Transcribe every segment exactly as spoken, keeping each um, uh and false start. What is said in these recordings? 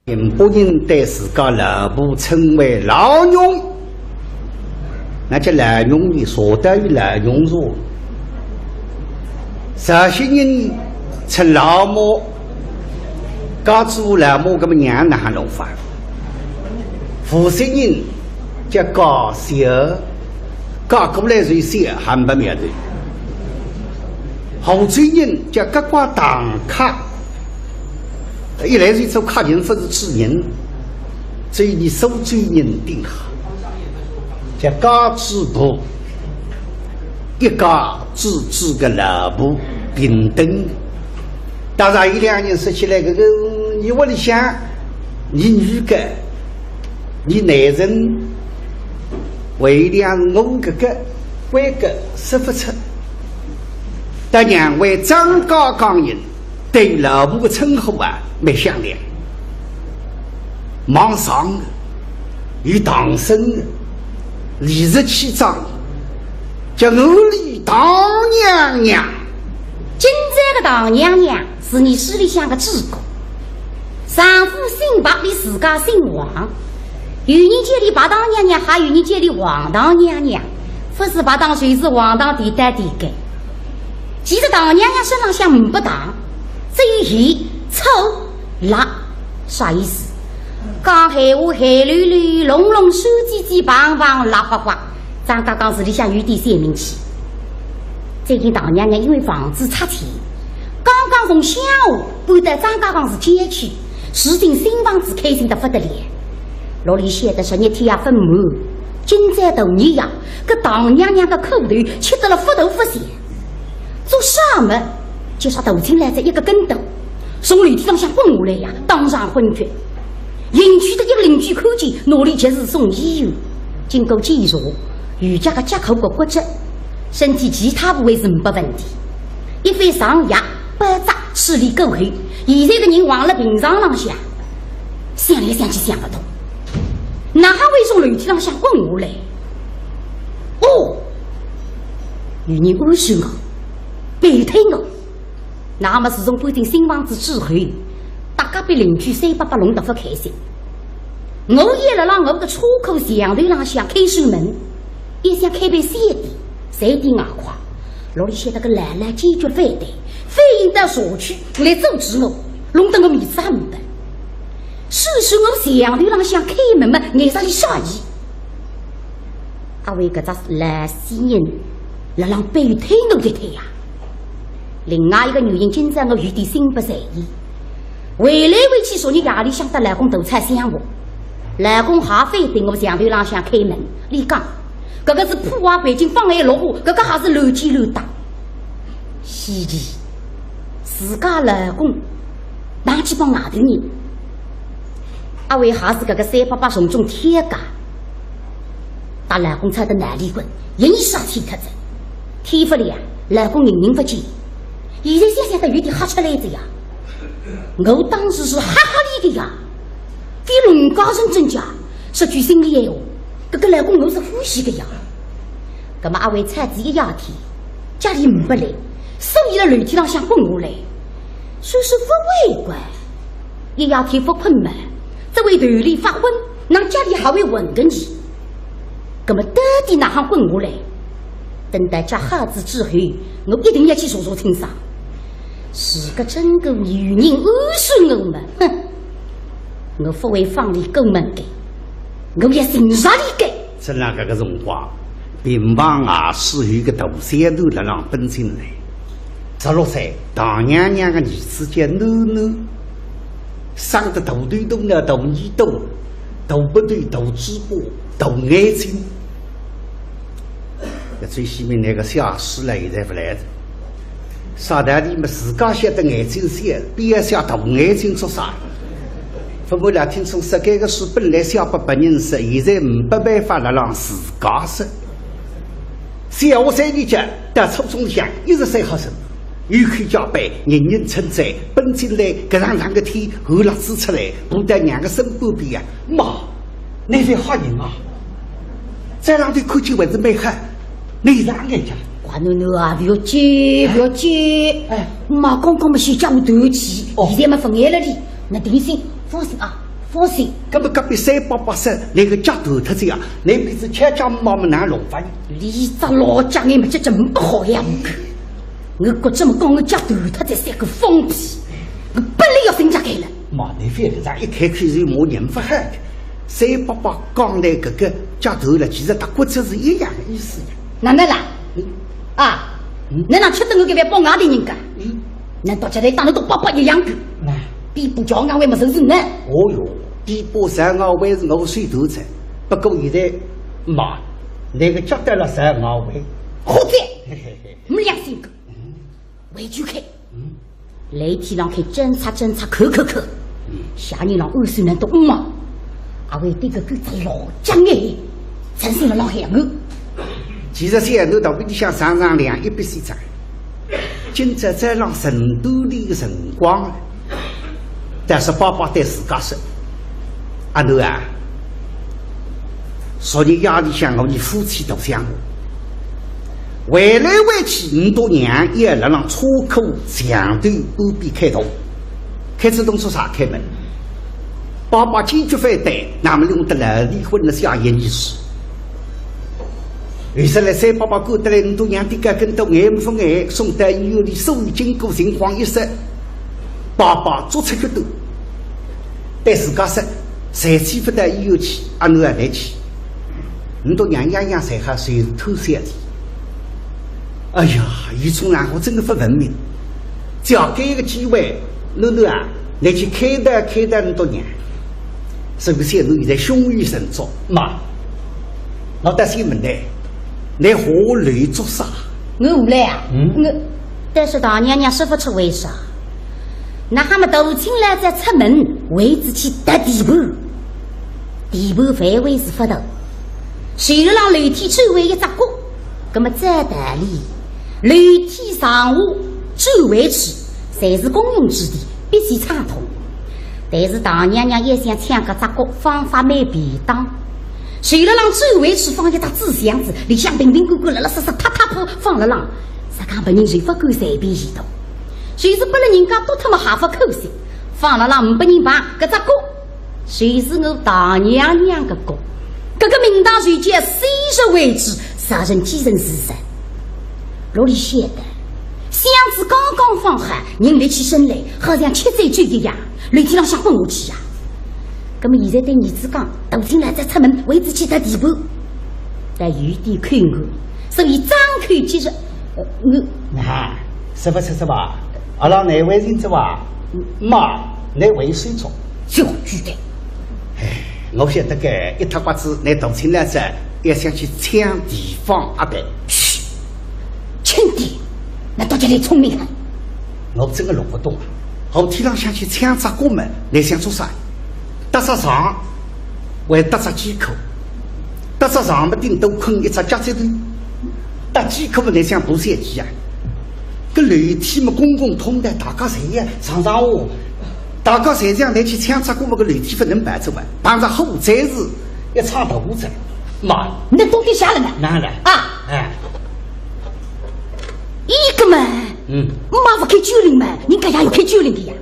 宁波人对自家老婆称为老娘，那叫老娘呢，说到有老娘说。绍兴人称老母，家主老母，搿么娘哪能弄法？无锡人叫家小，嫁过来就小，还没苗头。湖州人叫家家堂客， 一来是做客人，勿是主人，所以呢，苏州人顶好，叫家主婆，一家之主个老婆平等。当然，有两人说起来，搿个，你屋里向，你女个，你男人，为两我搿个，关个说勿出。但两位张家港人 对老婆个称呼啊，蛮响亮。望上有唐僧个，李十七章，叫我里唐娘娘。今朝个唐娘娘是伲书里向个主角，丈夫姓白，俚自家姓王。有人叫俚白唐娘娘，还有人叫俚王唐娘娘，勿是白糖就是黄糖，甜个甜个。其实唐娘娘身浪向呒不糖，只有咸、醋、辣，啥意思？讲闲话咸溜溜、隆隆、酸唧唧、棒棒、辣花花，张家港市里向有点小名气。最近唐娘娘因为房子拆迁，刚刚从乡下搬到张家港市郊区，住进新房子，开心得勿得了。 哪里晓得昨日天也朆满，今朝大热呀，搿唐娘娘个苦头吃得了勿大勿小。做啥么？就像头颈来仔一个跟斗，从楼梯浪向滚下来呀，当场昏厥。邻居个一个邻居看见，拿俚及时送医院。经过检查，右脚个脚骨骨折，身体其他部位是呒不问题。一番上药包扎，处理过后，现在个人横了病床浪向， 想来想去想勿通，哪哈会从楼梯浪向滚下来？哦，有人暗算我，背推我。那么自从搬进新房子之后，搭隔壁邻居三伯伯弄得勿开心。我也辣辣我个车库墙头浪向开扇门，也想开爿小店，赚点外快。哪里晓得个老老坚决反对，反映到社区来阻止我，弄得我面子也呒不。 说说我墙头浪向开门么，眼色里啥意？阿为搿只老死人辣浪背推我个推呀。另外一个原因，今朝我有点心不在焉。回来回去，昨日夜里向搭老公大吵相骂，老公还反对我墙头浪向开门，俚讲，搿个是破坏环境，妨碍绿化，搿个还是乱七乱搭。稀奇，自家老公 碰见帮外头人。阿为还是搿个三伯伯从中挑家，搭老公吵得闹离婚，人也杀死脱仔。天勿亮，老公人人勿见，现在想想倒有点吓出来仔呀。我当时是吓吓俚个呀，比弄假成真假，说句心里闲话，搿个老公我是欢喜个呀。葛么阿为吵仔一夜天，家里呒不来，所以辣楼梯浪向滚下来。 说是勿会怪，一夜天勿困嘛，只会头里发昏，哪家里还会混个呢？葛么到底哪哈滚下来？等到脚好仔之后，我一定要去查查清爽。如果真个有人暗算我嘛，哼，我勿会放俚过门个，我要寻着俚个。 正辣搿个辰光，病房外势有个大小囡辣浪奔进来。十六岁，唐娘娘个儿子叫囡囡，生得大头大脑、大耳朵、大鼻头、大嘴巴、大眼睛。搿最西面那个小师了，现在勿来了。 啥道理嘛，自家晓得眼睛小，偏要小大眼睛做啥？勿瞒㑚听众说，搿个书本来写拨别人说，现在呒不办法辣浪自家说。小学三年级到初中向一直算好生，有口皆碑，人人称赞，奔进来搿场冷个天，寒栗子出来，爬到娘个身半边啊，妈， 倷覅吓人啊！再让俚看见还是蛮好，倷是哪能讲？乖囡囡啊，覅急，覅急。哎。妈刚刚么是叫我断气，哦。现在么勿碍了哩。倷定心，放心啊，勿是。搿么隔壁三伯伯说，倷个脚断脱仔呀，倷比仔吃家妈么哪弄法呢？俚只老脚眼么，这真勿好呀！我觉着么讲我脚断脱仔三个放屁，我本来要寻家开了。妈，倷覅搿样一开口就骂人勿好个。三伯伯讲倷搿个脚断了，其实搭骨折是一样的意思呀。哪能啦？嗯。啊，嗯。倷哪吃得我搿碗包外头人家？嗯。难道叫倷当倷笃伯伯一样个？哎。比不着俺还么就是呢？哦哟，比不上俺还是我手头菜。不过现在，妈，倷个脚断了上俺还。好哉，嘿嘿嘿。没良心个。嗯。回去去。嗯。 来天浪去侦查侦查，看看看，嗯。下人浪按算能懂嘛？阿会对个狗只老脚眼，真是了老害我。其实小囡肚皮里向常常两一笔西账，今朝早浪晨读里个辰光，但是爸爸对自家说，阿囡啊，昨日夜里向我伲夫妻大相骂，回来回去，倷笃娘也辣浪车库墙头半边开动。 开仔动作啥开门？爸爸坚决反对，那么弄得来离婚了下一年是。后首来三伯伯赶得来，倷笃娘的个跟到眼勿眼，送到医院里，所有经过情况一说，爸爸做出决断，对自家说，暂且勿到医院去，阿囡也来去。倷笃娘样样侪好，就是偷小的。哎呀，伊从哪我真的勿文明。 只要搿个机会，囡囡啊，倷去开导开导倷笃娘。是勿是倷现在胸有成竹？妈，我倒先问倷，倷下楼做啥？我下来啊？嗯。我，但是大娘娘说勿出为啥。那哈么大清老早出门，为仔去踏地盘。 地盘范围是勿大，随后浪楼梯周围一只角，葛么照道理，楼梯上下周围处侪是公用之地，必须畅通。但是大娘娘一想抢搿只角，方法蛮便当，随后浪周围处放一只纸箱子，里向瓶瓶罐罐，拉拉撒撒，塌塌铺放辣浪，啥讲别人就勿敢随便移动，就是拨了人家丢脱么还勿可惜，放辣浪，呒拨人碰，搿只角 就是我大娘娘个角，搿个名堂就叫昔日为主，啥人继承是谁。哪里晓得，箱子刚刚放好，人立起身来，好像吃醉酒一样，楼梯浪向滚下去呀。葛么现在对儿子讲，大清老早出门，为仔去踏地盘，但有点口误，所以张口结舌，呃，我，啊，是勿是是吧？阿拉难为情是吧？妈，难为手足。 小鬼蛋。哎，我晓得个，一塌刮子，倷大清老早要想去抢地方阿伯。嘘，轻点，倷到底来聪明啊？我真个弄勿懂啊。后天浪向去抢只角么，倷想做啥？搭只床，还搭只几口？搭只床么顶多困一只脚趾头，搭几口么倷想爬三级啊？搿楼梯么公共通道，大家侪要上上下。 大家侪这样来去抢只角么，搿楼梯勿能跑出啊，碰着火灾是一场大祸哉。妈，倷到底啥了呢？哪能？啊，哎，伊个嘛，嗯，妈勿开酒令嘛，人家也要开酒令的呀。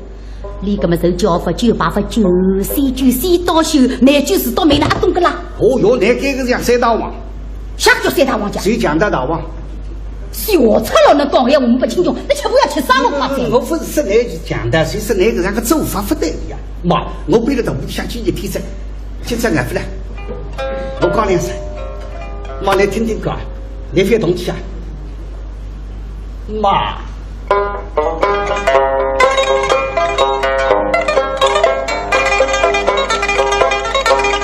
伊个嘛，手脚勿酒，牌勿酒，三九三到手，美酒是到美了，还懂个啦？哦哟，倷搿个像三大王。啥个叫三大王家？谁讲的大王？ 小赤佬，倷讲闲话呒不听众，倷吃饭要吃生活化哉。我勿是说倷是强盗，是说倷搿样个做法勿对个呀。妈，我背了大屋里向几日天哉，今朝饿勿了，我讲两声，妈，倷听听看，倷覅动气啊。妈。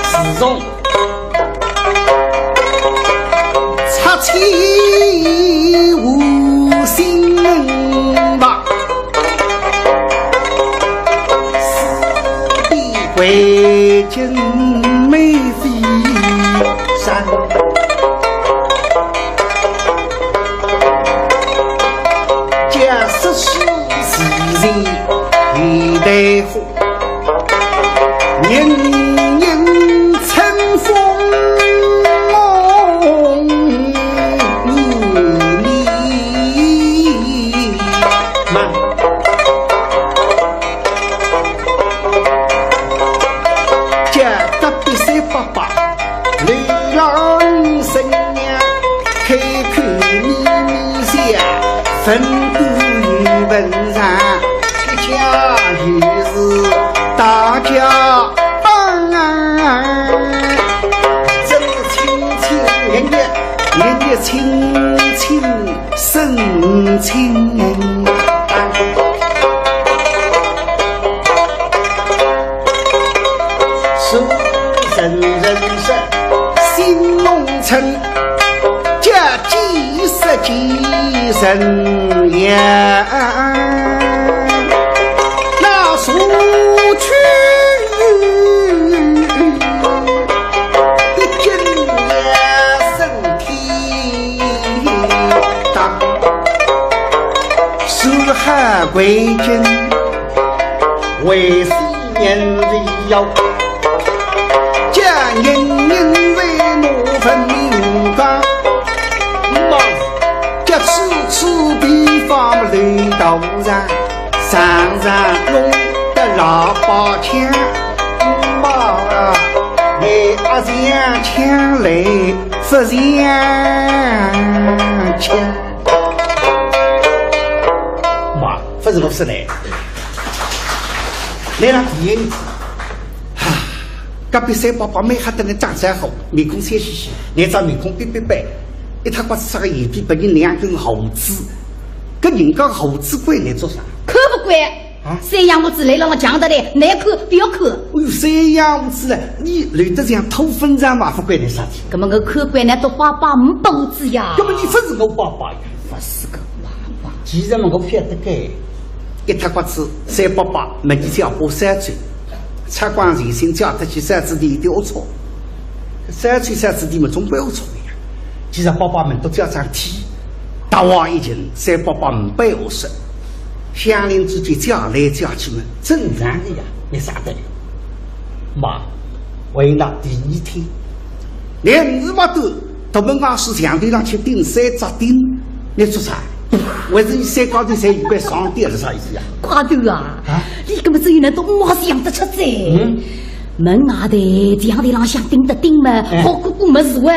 自从拆迁无心吧，四边围巾没飞上。 假使是自然有代火，人人春风满面嘛。亲人。是人人是新农村，家几十几人呀，那苏区一进也身体大。 四海为君，为是年岁要，家人人为我分明讲，妈，这此处地方领导人，常常弄得老百姓，妈，你阿想抢来不想抢。 妈，勿是我说的。来了，第一，哈，隔壁三伯伯蛮吓得人打招呼，面孔笑嘻嘻，那张面孔板板板，一塌刮子啥个眼皮，拨人两根胡子，搿人家胡子管你做啥？看勿惯。 啊？三样物事来了我讲得来，难看不要看。哎哟，三样物事了，你累得像土粉肠嘛，勿管你啥体。搿么我看惯了，都爸爸没包子呀。搿么你勿是我爸爸呀？勿是个爸爸。其实嘛，我晓得个，一塌刮子，三伯伯没你叫我三岁，出光前心叫得去三子弟一定龌龊，三岁三子弟嘛，总归龌龊个呀。其实爸爸们都叫张天，大王一进，三伯伯没背后说。 乡邻之间叫来叫去嘛，正常的呀，没啥的。妈，为了第二天，连日没得，到门外是墙头上去钉三只钉，你做啥？为是你三高头侪有块上吊是啥意思呀？快头啊！啊？你搿么只有能懂我想得出哉。嗯？门外头墙头浪向钉的钉嘛，哎。好过过么事哇。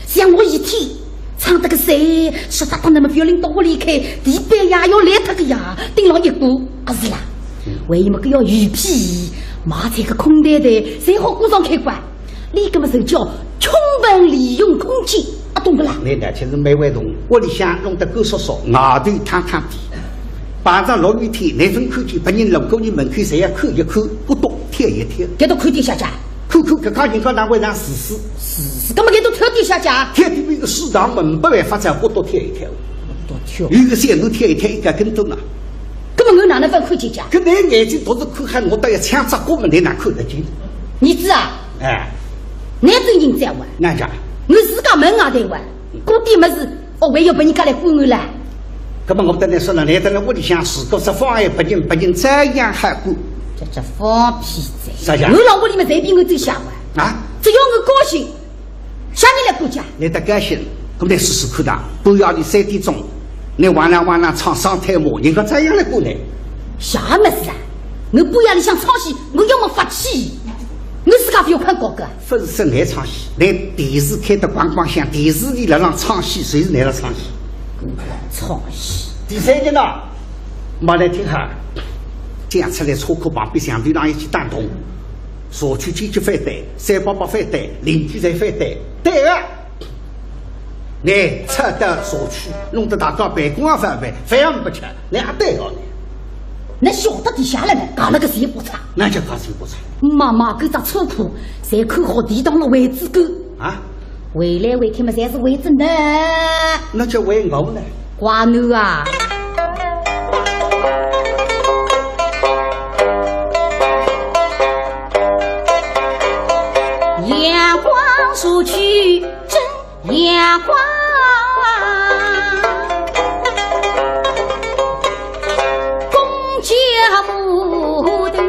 像我一天唱得个谁，湿哒哒，那么覅拎到屋里去，地板呀要烂脱个呀，顶浪一股，啊是啦。为么个要鱼皮，买菜个空袋袋，侪好过上开关。你搿么就叫充分利用空气，啊懂不啦？那呢，其实蛮会动，屋里向弄得够索索，外头塌塌地，碰着落雨天，那种看见别人路过你门口，侪要看一看，不懂贴一贴。搿都看点下家。 看看搿家人家哪会让自私？自私，搿么搿都挑点下家？挑点比个市场门不办法再不多挑一挑。多挑。有个线路挑一挑，一个跟头呢。搿么我哪能勿看见家？搿侬眼睛独是看，喊我倒要抢只角么，侬哪看得见？儿子啊，哎，侬真人在哇？哪家？我自家门外头哇，过点么事，哦，还要拨人家来管我啦？搿么我等来说了，侬等来屋里向住，搿是妨碍别人，别人照样好管。这这放屁哉！啥家？我老屋里面随便我最想哇。啊？只要我高兴，啥人来管家？侬得高兴，搿么侬试试看呐，半夜里三点钟，侬哇啦哇啦唱双推马，人家照样来管侬。啥么事啊？我半夜里向唱戏，我要么发气，我自家勿要看高个。勿是说侬唱戏，侬电视开得光光响，电视里辣浪唱戏，随时侬辣唱戏。唱戏。第三件呢，慢来听哈，讲出来车库旁边墙头浪一记打洞。 社区坚决反对，三伯伯反对，邻居侪反对，对个。侬拆掉社区，弄得大家办公也勿办，饭也勿吃，侬也对个呢。侬晓得底下了呢，搞了个谁不差？哪叫搞谁不差？妈妈，搿只车库，侪看好地当了位置个。啊？ 为来为去嘛，侪是为着侬。那叫为我呢？怪侬啊！阳光社区真阳光，公家木头。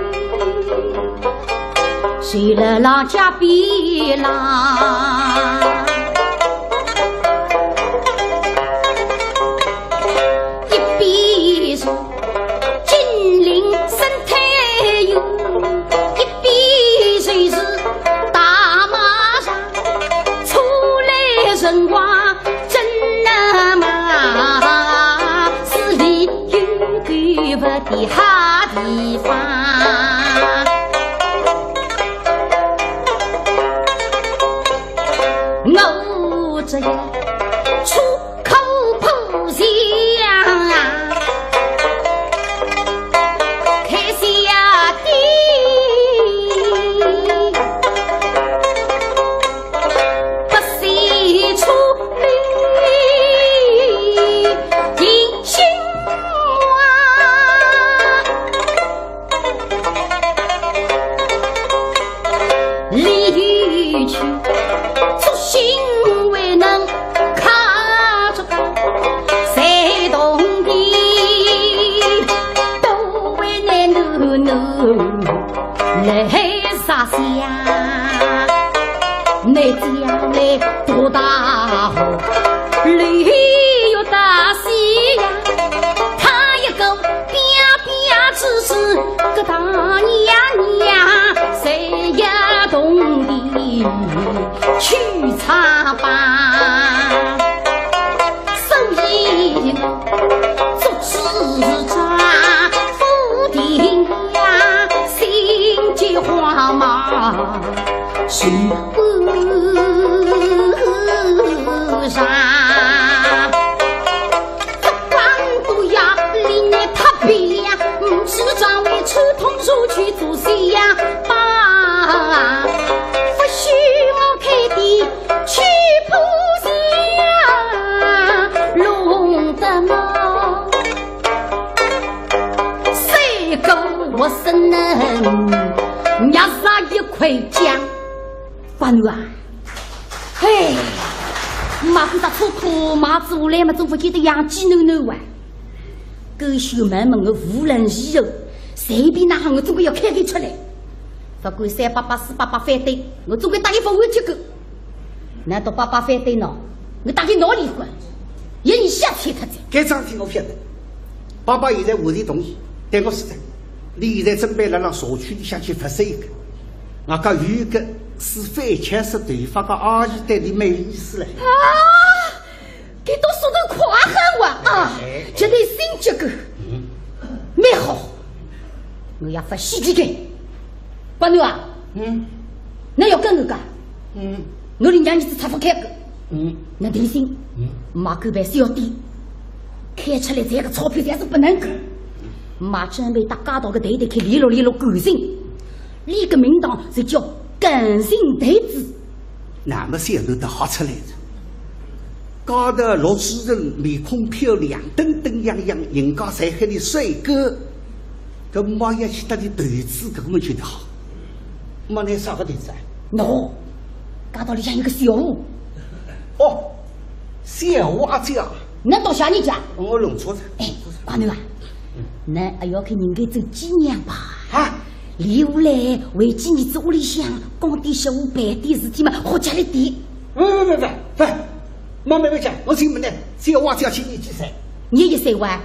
谁来浪家边浪，一边是金陵生态园，一边就是大马场。出来辰光真难嘛，是里有狗不的好地方。 我啥西呀？你家里多大户？绿月大西呀，他一个边边只是个大娘娘，谁也懂得去唱吧。所以做主张，不定呀，心急慌忙。 是不是？不管不要理你他别呀，嗯，是让你吃通出去做戏呀吧。不许我开的去不下，弄得我三个我生人，压杀一块姜。 关羽啊，嘿，买搿只车库买仔下来嘛，总勿见得养鸡囡囡哇。狗血满门，我无论如何，随便哪能我总归要开口出来。勿管三伯伯、四伯伯反对，我总归答应勿会结果。难道伯伯反对喏，我答应拿离婚，要你瞎气脱哉。搿桩事体我晓得，伯伯现在完全同意，对我说的。 你现在准备辣辣社区里向去发展一个，外加有一个梳粉红色头发个阿姨对你蛮有意思嘞。啊，搿倒说得快很哇啊，哎，绝对新结果，嗯，蛮好，我要发喜地个。关羽啊，嗯，侬要跟我讲，嗯，我连娘儿子拆勿开个，嗯，侬定心，嗯，买狗爿小店， 开出来赚个钞票侪是勿能够。马准备搭街道个对对开，联络联络感情，立个名堂就叫感情台子。那么小囡都好出来了，街道落主人面孔漂亮，登登样样，人家侪喊你帅哥，搿么要去搭伊投资，搿个么就好。 没拿啥个投资啊？喏，街道里向有个小吴。哦，小吴阿姐啊。侬到啥人家？我弄错了。哎，关头啊，侬还要给人家做纪念吧？啊？留下来为纪念子屋里向讲点小吴办点事体嘛，好吃力点。喂喂喂喂喂，妈妈没讲，我请问呢，小吴阿姐今年几岁？廿一岁哇。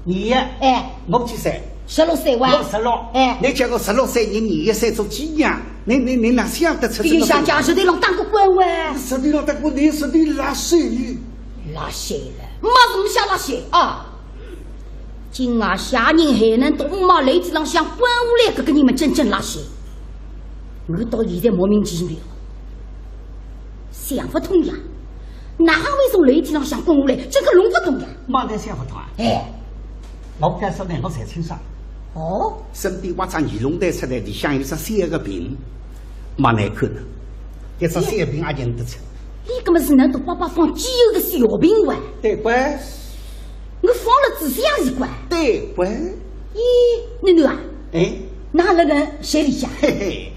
你呀，哎，我几岁？十六岁哇。我十六。哎，你叫我十六岁，你廿一岁做几年？你你你哪想得出这个？比想讲石头浪打个滚哇。石头浪打滚，你石头拉水。拉水了，没什么想拉水啊。今啊下人还能懂嘛？楼梯浪向滚下来，搿个人们真正拉水。我到现在莫名其妙，想不通呀，哪会从楼梯浪向滚下来？这个弄不懂呀。嘛，侬想不通啊？哎， 我告诉侬，我侪清爽。哦？身边挖只尼龙袋出来，里向有只小个瓶，蛮难看的。搿只小瓶也认得出。伊搿么是能大伯伯放机油的小瓶哇？对个。我放了仔细也是怪。对个。咦，囡囡啊，哎？哪能能谁里向？嘿嘿，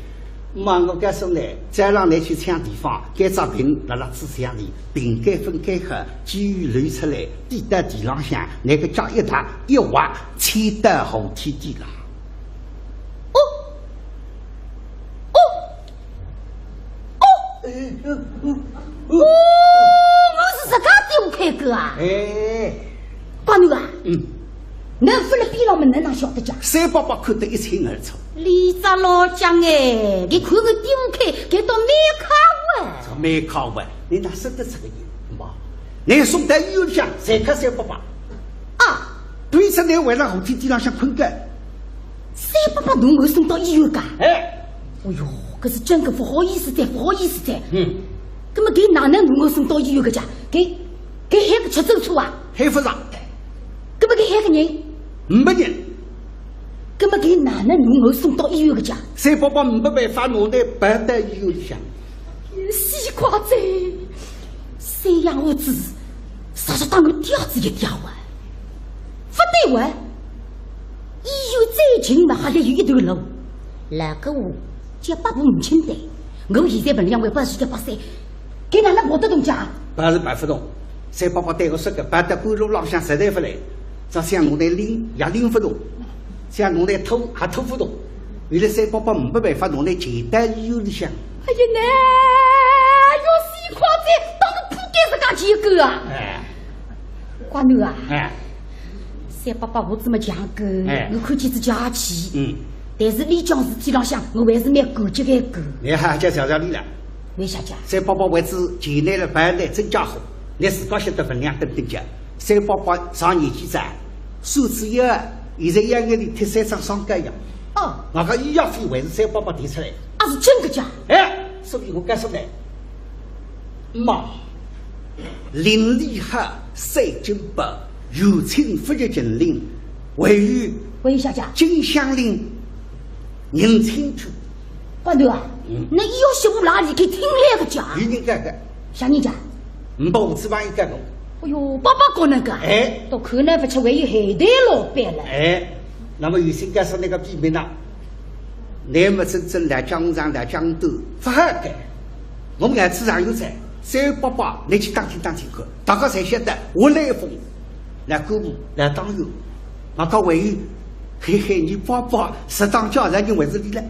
嘛，我告诉侬，再让侬去抢地方，搿只瓶辣辣纸箱里，瓶盖分开好，机油流出来，滴到地浪向，拿个脚一踏一滑，溅到扶梯底浪。哦，哦，哦，哎，哦，哦，哦，我是自家丢开个啊。哎。 关头啊，嗯。侬勿辣边浪么，侬哪晓得讲？三伯伯看得一清二楚。李家老将哎，你看个丢开，搿倒蛮快啊。这蛮快啊，你哪说得出个人嘛？侬送到医院里向，侪靠三伯伯。啊，对着侬还辣扶梯底浪向困觉。三伯伯侬我送到医院噶？哎。哎哟，搿是真个勿好意思哉，勿好意思哉。嗯。葛么搿哪能侬我送到医院个讲？搿 搿喊个出租车啊？喊勿着。葛么搿喊个人？没人。葛么搿哪能侬我送到医院个讲？三伯伯没办法，拿侬抱到医院里向。死快哉！三养儿子，啥是当我吊子一吊啊？勿对哇，医院最近嘛还得有一段路，哪个我 叫八步五千单，我现在分量还勿是叫八三，搿哪能跑得动介？跑是跑勿动，三伯伯对我说个，跑到半路浪向实在勿来，只想拿侬拎也拎勿动，想拿侬拖也拖勿动。原来三伯伯没办法，拿伊带到医院里向。哎呀，那要死快点，当个铺盖自家去一个啊！哎，瓜囡啊，哎，三伯伯我这么讲个，哎，我看见仔家气。嗯，但是里向事体浪向，我还是蛮感激个个。你还叫谢谢俚了？为啥介？三伯伯为仔钱来了办来增加好，你自家晓得分量等等讲。三伯伯上年纪哉，手指也，现在也眼里贴三张双脚一样。 哦，外加医药费还是三伯伯提出来。啊，是真个假？哎，所以我告诉你，妈，邻里好三金宝，有亲勿及近邻，还有还有啥介？金乡邻，人亲处。瓜囡啊，嗯，那医药费我哪里给听来个介？有人讲个，啥人介？ 没，我只帮伊讲个。哎哟，爸爸讲那个，哎，都看来不出还有海带老板了。哎，那么有心告诉你个秘密呢，你们真正来江上来江都不好干。我们来自然有在，三伯伯，你去打听打听看，大家侪晓得，我来风，来干部，来党员，那个还有，嘿嘿，你爸爸是当家人，你为仔俚来。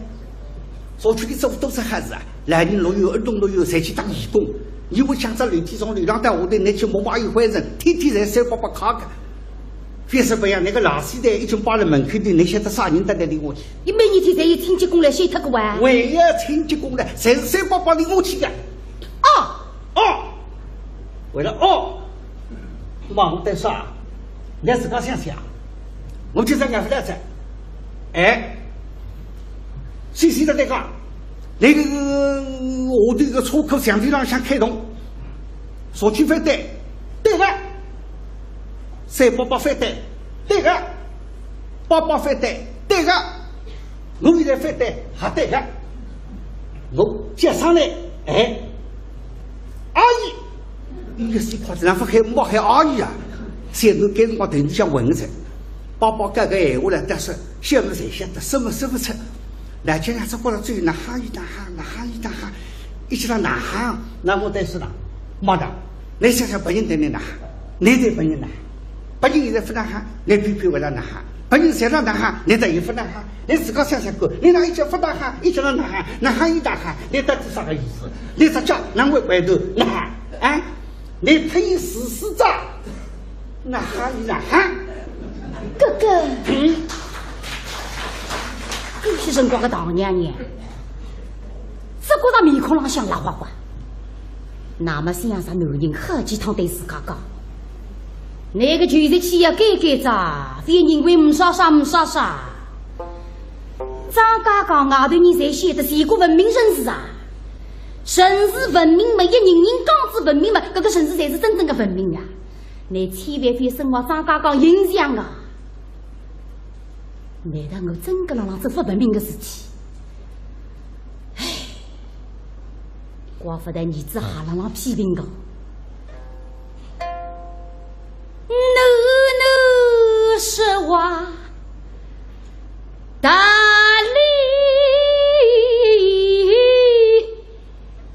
社区里做多少好事啊，老人乐园、儿童乐园，侪去当义工。你屋里向只楼梯从楼浪到下头，你去摸摸一回人，天天侪三伯伯揩个。反正不要，那个垃圾袋已经摆辣门口头，你晓得啥人到那里下去？伊每日天侪有清洁工来收脱个哇？还要清洁工来，侪是三伯伯里下去个。啊，哦，为了哦，忙得啥？你自家想想，我就在俺勿来哉。 哎，细细的那个，那个下头一个车库墙壁浪向开洞，社区反对，对个。三伯伯反对，对个。伯伯反对，对个。我现在反对，还对个。我接上来，哎，阿姨， 伊个死快，哪能勿喊妈喊阿姨啊？三囡该辰光头里向混个哉。爸爸讲个闲话来搭说，晓得侪晓得，说么说勿出。老家娘只觉着嘴哪哈伊哪哈，哪哈伊哪哈，一直到哪哈，那我再说了，妈的，你想想别人对你哪哈，你对别人哪哈，别人现在勿哪哈，你偏偏为了哪哈，别人现在哪哈，你再也勿哪哈，你自家想想看，你哪一直勿哪哈，一直到哪哈，哪哈伊哪哈，你到底啥个意思？你只脚哪会拐头哪哈？ 哎，你忒自私哉，哪哈伊哪哈？哥哥，嗯？搿歇辰光个大娘娘，只觉着面孔浪向辣花花。那么想着男人好几趟对自家讲，那个就是去要改改哉，覅认为没啥啥没啥啥。张家界外头人侪晓得是一个文明城市啊。 城市文明嘛，一人人讲仔文明嘛，搿个城市才是真正个文明呀。侬千万覅生活张家界形象啊！难道我真个辣浪做勿文明个事体？唉，怪勿得儿子还辣浪批评我。囡囡说话 大理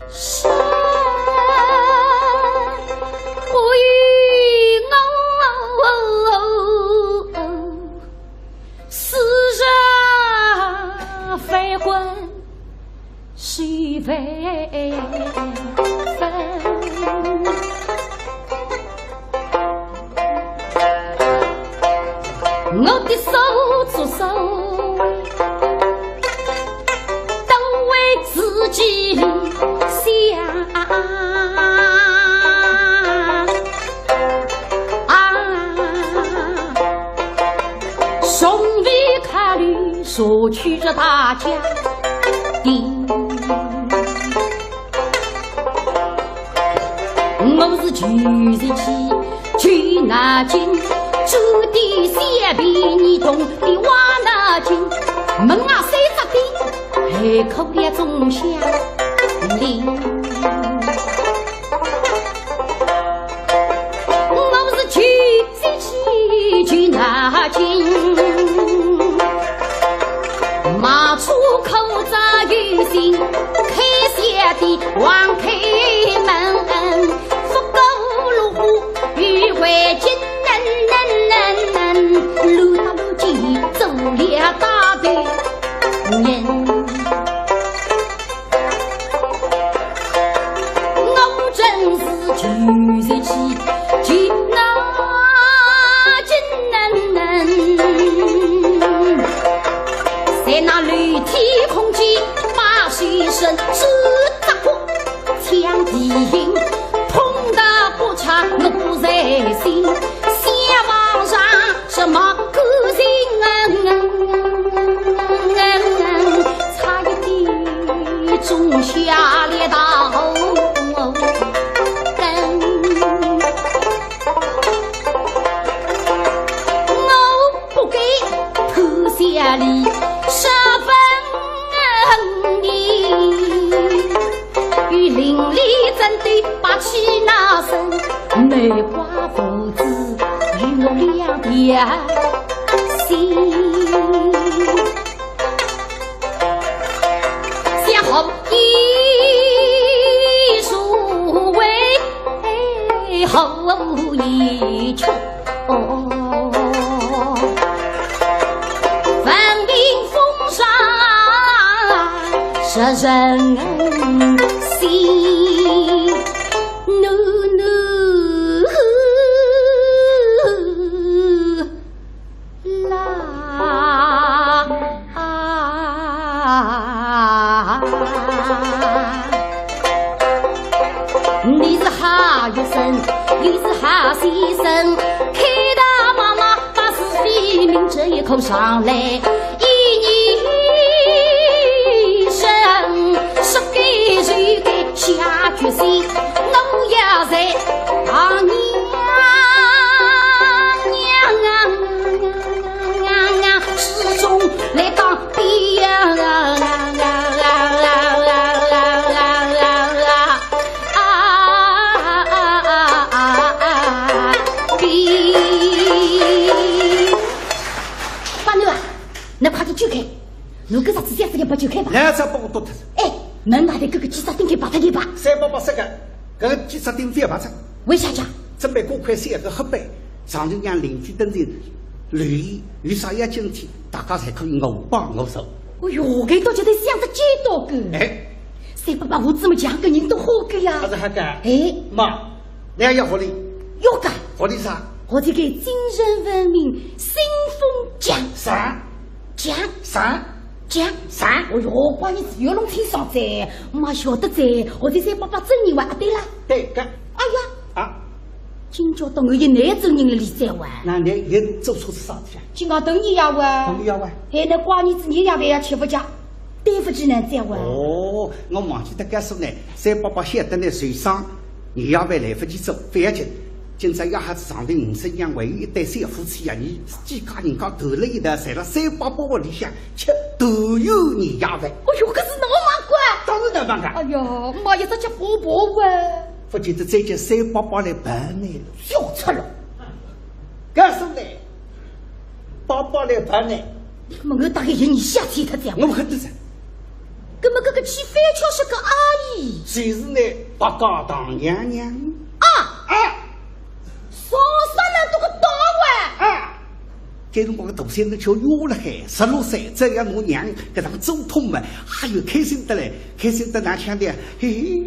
山归我，世上非关 是非分。我的手足手，都为自己想。 啊，从未考虑社区这大家庭。我是旧时期旧脑筋，做的小便宜动的歪脑筋，门外三只点，还可怜中下。 我是旧时期旧脑筋，卖车口罩有心，开小店横开门，不过路虎又回京，路到路去走了大半年。下列大红灯，我不给脱下哩十分你，与邻里争斗把气那声，内瓜父子与我两条心。 想好一树为后一群，分明风沙十人心，no no。 啦。你是好学生，你是好先生，开导妈妈把是非明哲一口上来，一年生，说该就该下决心，我要在大娘娘 之中来当兵呀！啊，兵！八囡啊，侬快点走开，侬搿只指甲子也勿走开吧？那才帮我剁脱。哎，门外头搿个鸡舍顶头拔脱一拔。三伯伯说个，搿个鸡舍顶勿要拔脱。为啥介？准备过块三个黑板， 上头让邻居登记留言，有啥要紧事体，大家侪可以我帮我手。哎哟，搿倒叫得想得见到个。哎，三伯伯，我怎么讲个人都好个呀？还是好个？哎，妈，侬要福利？要个。福利啥？我这个精神文明新风奖。啥？奖。啥？奖。啥？哎哟，怪你是又弄清爽哉，妈晓得哉，我这三伯伯真人哇。啊，对了。对个。哎呀，啊， 今朝到我也难做人了，李三哇。那侬又做错事啥体啊？今朝等你呀哇。等你呀哇。哎，那怪你子你呀饭也吃勿下，对勿起侬三哇。哦，我忘记脱告诉侬，三伯伯晓得侬受伤，年夜饭来勿及做，勿要紧。今朝夜好子上头五十娘还有一对小夫妻呀，侬几家人家头了一道，侪辣三伯伯屋里向吃团圆年夜饭。哎哟，搿是哪能办啊？当然能办啊。哎呀，妈呀，这家婆婆哇。 勿见得再叫三伯伯来抱侬了。笑出了。告诉侬，伯伯来抱侬。那么我大概有你下去他讲。我勿肯得噻。那么搿个去翻桥是个阿姨。就是呢，八家大娘娘。啊！啊！啥啥人都个当哇？啊！ 搿辰光个大三头叫约勒海，十六岁，只要我娘搿趟做通嘛，哎哟，开心得来，开心得哪腔的，嘿嘿。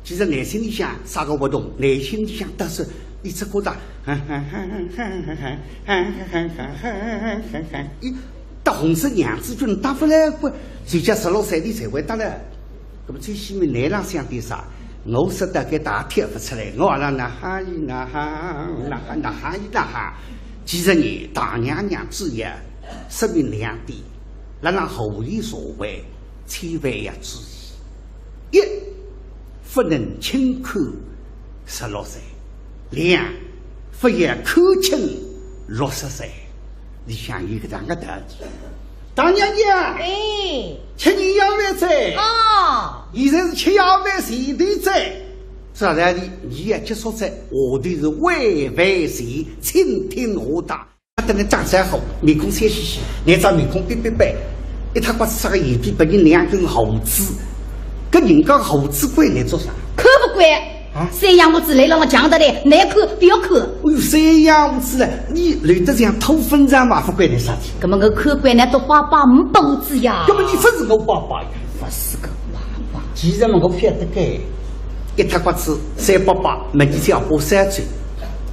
其实内心里向啥个活动，内心里向但是一直觉得，哈哈哈哈哈哈哈哈哈哈哈哈，咦，搭红色娘子军搭勿来个，谁叫十六岁你才会搭了？ 那么最起码侬浪想点啥？我说得搿大贴勿出来，我阿拉哪哈伊哪哈，哪哈哪哈伊哪哈。其实呢，大娘娘主要说明两点，辣辣后现社会千万要注意。一，勿能轻看十六岁；两，勿要看轻六十岁。里向有搿样个道理。 大娘娘，哎。吃年夜饭哉。啊。现在是吃夜饭前头哉。啥道理？年夜结束哉，下头是晚饭前，请听下档。他等侬打招呼，面孔笑嘻嘻，拿张面孔板板板，一塌刮子啥个眼皮拨人两根胡子，搿人家胡子管侬做啥？看勿惯。 啊？三样物事来了，我讲得来，难看，勿要看。哎哟，三样物事了，你留得像土粉肠嘛，勿管侬啥体。搿么我看惯了，都爸爸没本事呀。搿么你勿是我爸爸呀？勿是个爸爸。其实嘛，我晓得个，一塌刮子，三伯伯，么你只要把三岁，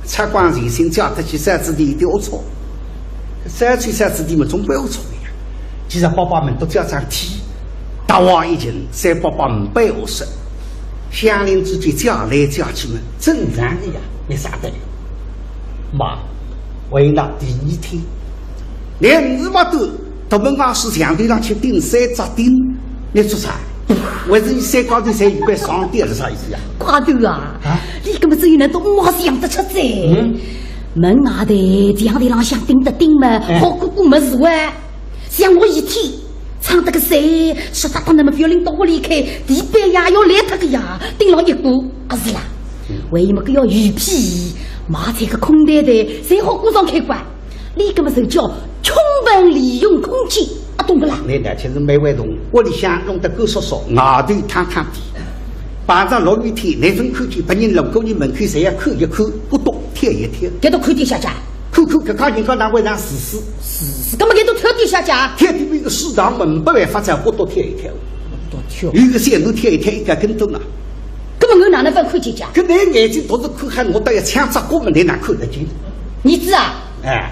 拆光前心叫得去三子弟一点龌龊。三岁三子弟嘛，总归龌龊个呀。其实伯伯们都叫张天，大话一群，三伯伯没本事。 乡邻之间叫来叫去嘛，正常个呀，没啥得了。妈，为了第二天，连日没得，独门外势墙头浪去钉三只钉，侬做啥？还是倷三家头侪有关上吊是啥意思呀？快点啊！啊？倷搿么只有能到我想得出哉。嗯。门外头，墙头浪向钉得钉么，哎。好过过么是哇。像我一天，唱得个谁，湿哒哒那么覅拎到屋里去，地板呀要烂脱个呀，钉牢一股，啊是啦。嗯。还有么个要雨披，买才个空袋袋，侪好过上开关。 倷搿么就叫充分利用空气，啊，懂个啦？倷呢，就是蛮会动，屋里向弄得干燥燥，外头烫烫的。碰着落雨天，倷勿看见，别人路过倷门口侪要看一看，骨朵跳一跳。搿都看点啥介？看看搿家人家哪会上试试？试试，搿么搿都跳点啥介？跳点一个水塘门，没办法，才骨朵跳一跳。骨朵跳。有个小囡跳一跳，一个跟头呢。搿么我哪能勿看见介？搿倷眼睛独是看看，我倒要抢只骨么，倷哪看得见？儿子啊， 哎。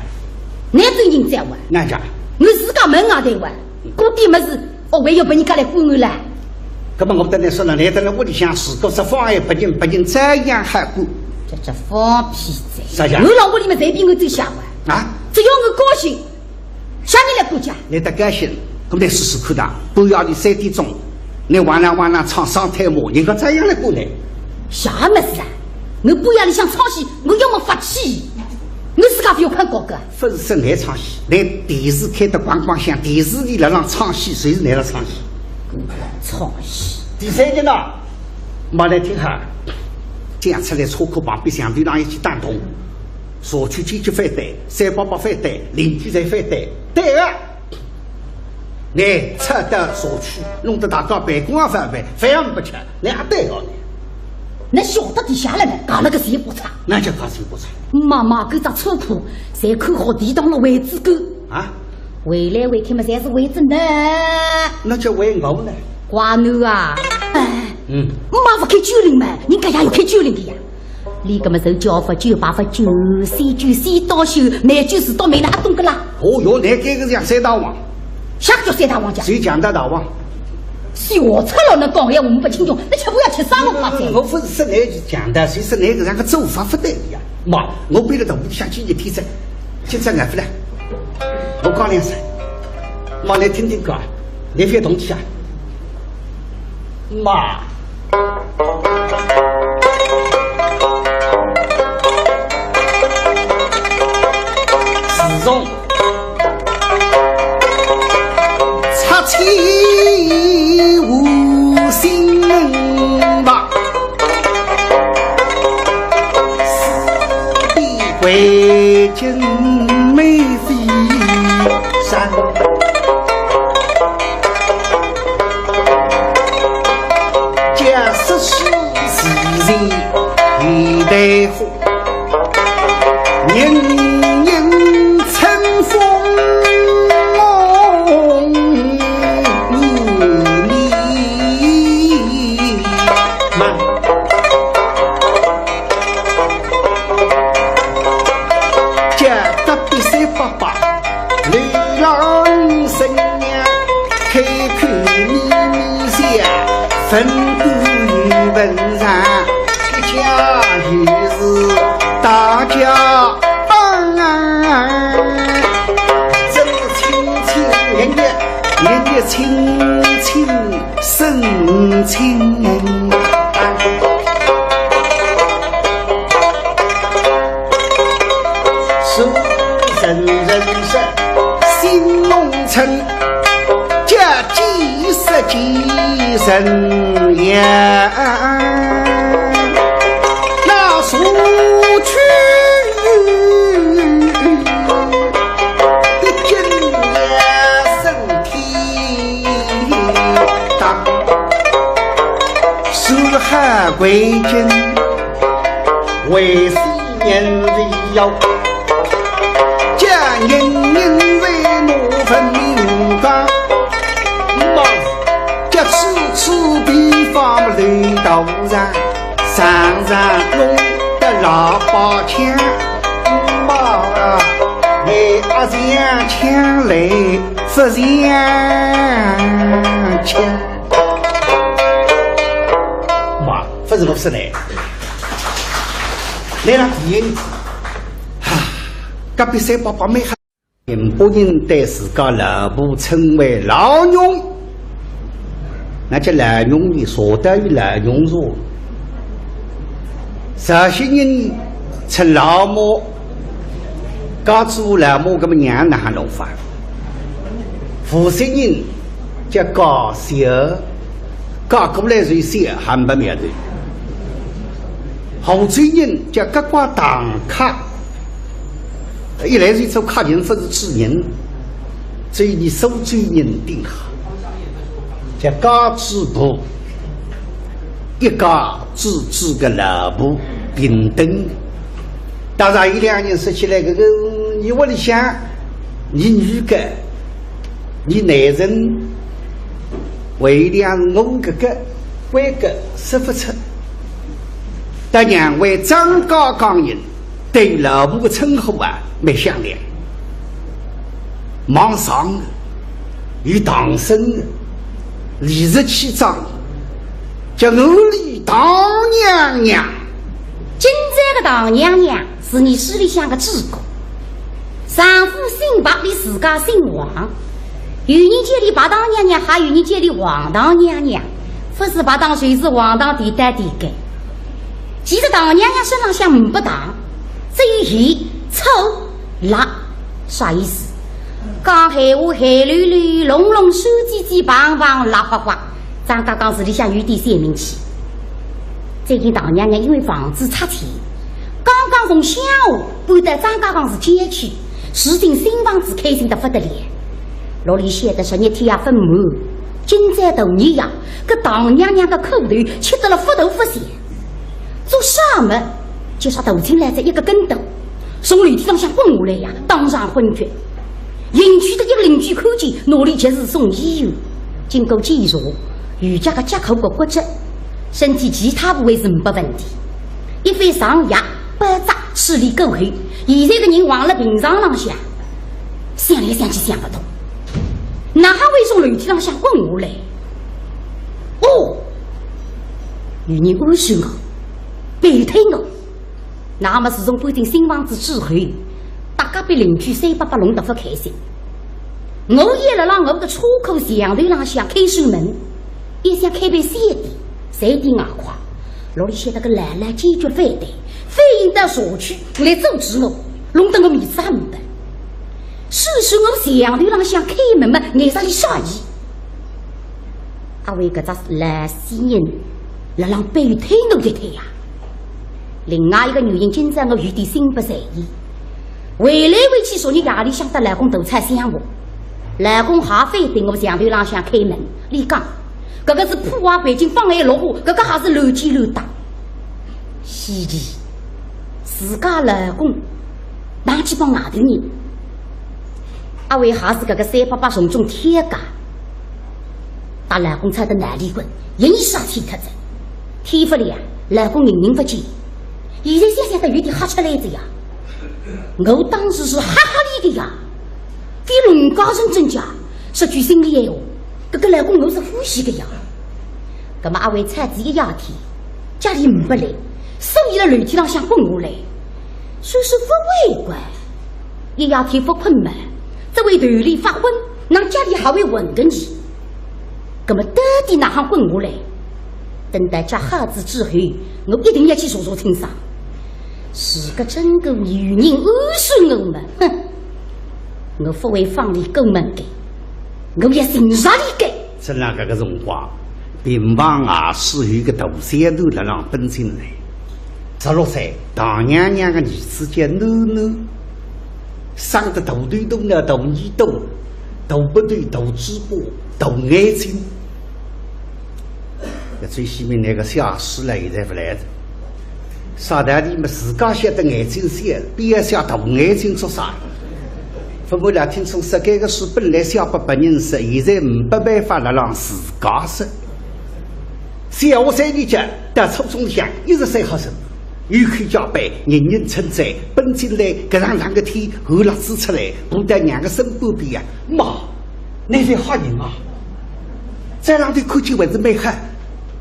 倷真认真哇？哪介？我自家门外头哇，过点么事，哦，还要拨人家来管我啦？搿么我搭倷说了，倷辣屋里向住个是方案，别人别人照样好管。这这放屁哉！啥介？我老屋里面随便我走下哇。啊？只要我高兴，啥人来管介？倷得高兴，搿么倷试试看呐，半夜里三点钟，倷哇啦哇啦唱《双胎马》，人家照样来管倷。啥么事啊？我半夜里向唱戏，我要么发气，我自家勿要看高个。 勿是说倷唱戏，倷电视开得光光响，电视里辣浪唱戏，随时倷辣唱戏。唱戏。第三件呢，嘛来听哈，讲出来车库旁边墙头浪一记打洞，社区坚决反对，三伯伯反对，邻居侪反对，对个。倷拆掉社区，弄得大家办公也勿办，饭也勿吃，倷还对个呢？ 倷晓得底下了呢，搞了个谁不差？哪叫搞谁不差？妈妈，搿只车库，侪看好地当了位置个。啊？回来回去嘛，侪是位置呢。哪叫为我呢？怪侬啊！哎，嗯。妈勿开酒令嘛，人家也要开酒令的呀。倷搿么是叫勿酒，白勿酒，先酒先到手，慢酒是到慢了，还懂个啦？哦哟，倷搿个像山大王。啥叫山大王家？谁讲的大王？ 笑出了，倷讲闲话呒不听众，倷吃饭要吃生活快餐。我勿是说倷是强盗，是说倷搿样个做法勿对呀。妈，我背了大屋里向几日天哉，今朝饿勿来，我讲两声，妈，倷听听看，倷覅动气啊。妈，自从 拆迁无心人吧，四壁环境没飞山。假使是自然，一代火。 人人春风满面嘛。叫隔壁三伯伯，楼浪生娘，开口咪咪笑，文官有文场。 一家又是大家帮啊，真亲亲热热，热热亲亲生亲。是人人是新农村。 叫几十几人呀，那社区一进呀身体大，是海归经，为是年岁要 叫人人为我分明讲，么叫处处地方领导人，常常弄得喇叭响，么你阿像腔来不像腔。嘛，不是我说的，来了，第一，啊，隔壁三伯伯蛮好。 宁波人对自家老婆称为老娘，那叫老娘哩，说到有老娘说。绍兴人称老母，嫁仔老母，搿么娘哪能弄法？无锡人叫嫁小，嫁过来就小，还没苗头。杭州人叫嫁过堂客，一来是做客人，勿是主人，所以你苏州人顶好。 叫家主婆，一家之主个老婆平等。当然，有两人说起来，搿个，你屋里向，你女个，你男人，为两我搿个，关个说勿出。但因为张家港人对老婆个称呼啊，蛮响亮。 望上有唐僧，李十七章，叫我里唐娘娘。今朝个唐娘娘是伲书里向个主角，丈夫姓白，俚自家姓王。有人叫俚白唐娘娘，还有人叫俚王唐娘娘，勿是白糖就是王糖，甜个甜个。其实唐娘娘身浪向呒不糖，只有盐、醋、 辣，啥意思？讲闲话咸溜溜，隆隆酸唧唧，棒棒辣花花，张家港市里向有点小名气。最近唐娘娘因为房子拆迁，刚刚从乡下搬到张家港市郊区，住进新房子，开心得勿得了。屋里晓得十日天也勿满，今朝大年夜，搿唐娘娘个苦头吃得了勿大勿小。 做啥么？就啥头进来仔一个跟斗，从楼梯浪向滚下来呀，当场昏厥。邻居个一个邻居看见，拿俚及时送医院。经过检查，右脚个脚骨骨骨折，身体其他部位是呒不问题。一番上药包扎，处理过后，现在个人横勒病床浪向，想来想去想勿通，哪哈会从楼梯浪向滚下来？哦，有人暗算我，背推我。那么自从搬进新房子之后，搭隔壁邻居三伯伯弄得勿开心。我也辣辣我个车库墙头浪向开扇门，也想开爿小店，赚点外快。屋里晓得个老老坚决反对，反映到社区来阻止我，弄得我面子也呒不。所以说我墙头浪向开门嘛，碍啥俚啥意？ 阿为搿只老死人辣浪背推我个推呀。另外一个原因，今朝我有点心不在焉，回来回去昨日夜里向搭老公大吵相骂，老公还反对我墙头浪向开门，俚讲，搿个是破坏环境，妨碍绿化，搿个还是乱建乱搭。稀奇，自家老公哪去帮外头人？ 阿为还是搿个三伯伯从中挑家，搭老公吵得闹离婚，人也杀死脱仔。天勿亮，老公人人勿见，现在想想倒有点吓出来仔呀。我当时是吓吓俚个呀，非农家人真假，说句心里闲话，搿个老公我是欢喜个呀。葛末阿为吵仔一夜天，家里呒不来，所以辣楼梯浪向滚下来，说是勿为怪。 一夜天勿困嘛，只会头里发昏，哪家里还会混个呢？葛末到底哪哈滚下来？等到脚好仔之后，我一定要去查查清爽。如果真个有人暗算我嘛，哼，我勿会放俚过门个，我要寻着俚个。 正辣搿个辰光，病房外势有个大小囡辣浪奔进来。十六岁，唐娘娘个儿子叫囡囡，生得大头大脑、大耳朵、大鼻头、大嘴巴、大眼睛。搿最西面那个小师了，现在勿来了。 啥道理嘛，自家晓得眼睛小，偏要写大眼睛做啥？勿过呢，听说世界个书本来写拨别人说，现在呒不办法了，让自家说。小学三年级到初中里向，一直算好生，有口皆碑，人人称赞，奔进来，搿样冷个天，寒辣子出来，爬到娘个身半边呀，妈， 倷是好人啊，在浪头看见还是蛮好，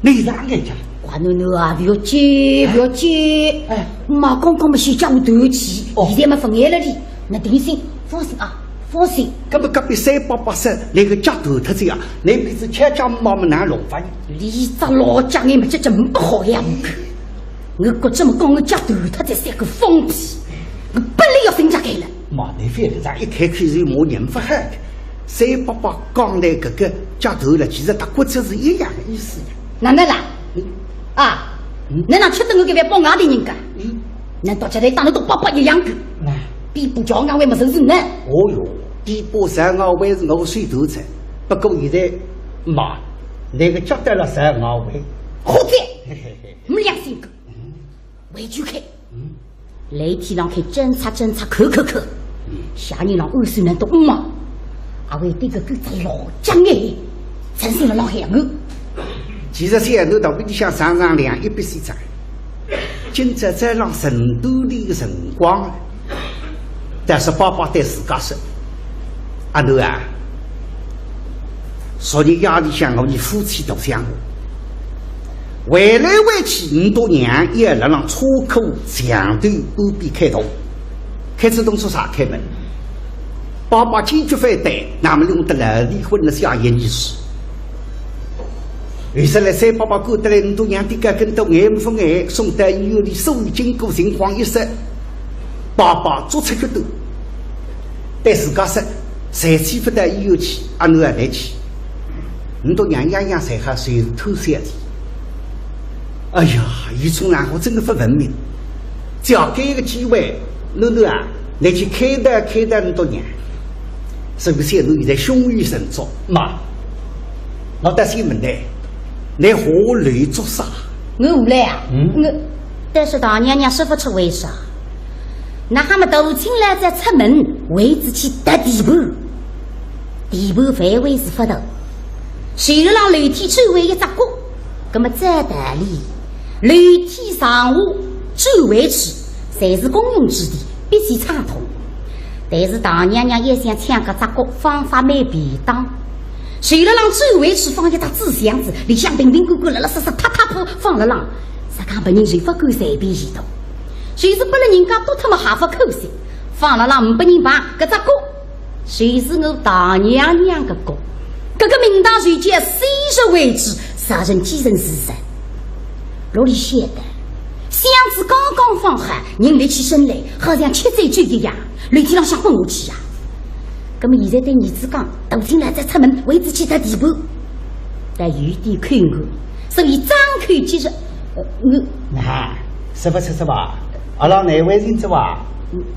倷是哪能讲？花囡囡啊，勿要急，勿要急。哎。妈刚刚么先叫我断气，哦。现在么勿碍了哩，倷定心，放心啊。放心。搿么隔壁三伯伯说，那个脚断脱仔呀，那边是吃脚毛么难弄法呢？你只老脚眼么，这真不好呀。我觉着么讲我脚断脱仔是个放屁，我本来要寻家开了。妈，你覅搿样一开口就骂人勿好的。三伯伯讲的搿个脚断了，其实搭骨折是一样的意思的。哪能啦？嗯。啊，嗯。哪能吃得我搿饭帮外地人家？嗯。难道吃得当了都伯伯一样个？哎。比不着俺为么事情呢？哦哟，比不上俺为是我手头菜，不过现在妈，那个脚断了是俺为。好的，嘿嘿嘿。没良心个，回去去。嗯。 来天浪开，检查检查，看看看，下人浪按算难得嘛，阿会对个狗仔老僵哎，真是了老害我。其实小囡肚皮里向常常两一笔西账，今朝早浪晨读里个辰光，但是爸爸对自家说，阿囡啊，昨日夜里向我们夫妻大相骂， 回来回去，你大娘也辣浪车库墙头半边开道，开车动作啥开门？爸爸坚决反对，那么弄得了离婚了下一年是。后首来三伯伯赶得来，你大娘的个跟到眼勿眼，送到医院里，所有经过情况一说，爸爸做出决断，对自家说，谁去勿到医院去，阿囡也得去。 你大娘样样侪好，就是偷小的。哎呀，伊从哪我真的勿文明。只要给一个机会，囡囡啊，你去开导开导你大娘。是不是侬现在胸有成竹？妈，我倒先问你，你下楼做啥？我下来啊？嗯。我，但是大娘娘说勿出为啥。那哈么头颈来再出门，为仔去踏地盘。 地盘范围是勿大，虽然让楼梯周围一只角，葛么照道理，楼梯上下周围处侪是公用之地，必须畅通。但是大娘娘也想抢搿只角，方法蛮便当。虽然让周围处放一只纸箱子，里向瓶瓶罐罐、垃垃圾圾、塌塌铺放辣浪，实梗别人就勿敢随便移动。就是拨了人家丢脱么还勿可惜，放辣浪，呒拨人碰，搿只角 就是我大娘娘个角，搿个名堂就叫昔日为主，啥人继承是谁。哪里晓得，箱子刚刚放好，人立起身来，好像吃醉酒一样，楼梯浪向滚下去呀。葛么现在对儿子讲，大清来再出门，为仔去踏地盘，但有点口误，所以张口结舌，呃，我，啊，是勿是是伐？阿拉难为情是伐？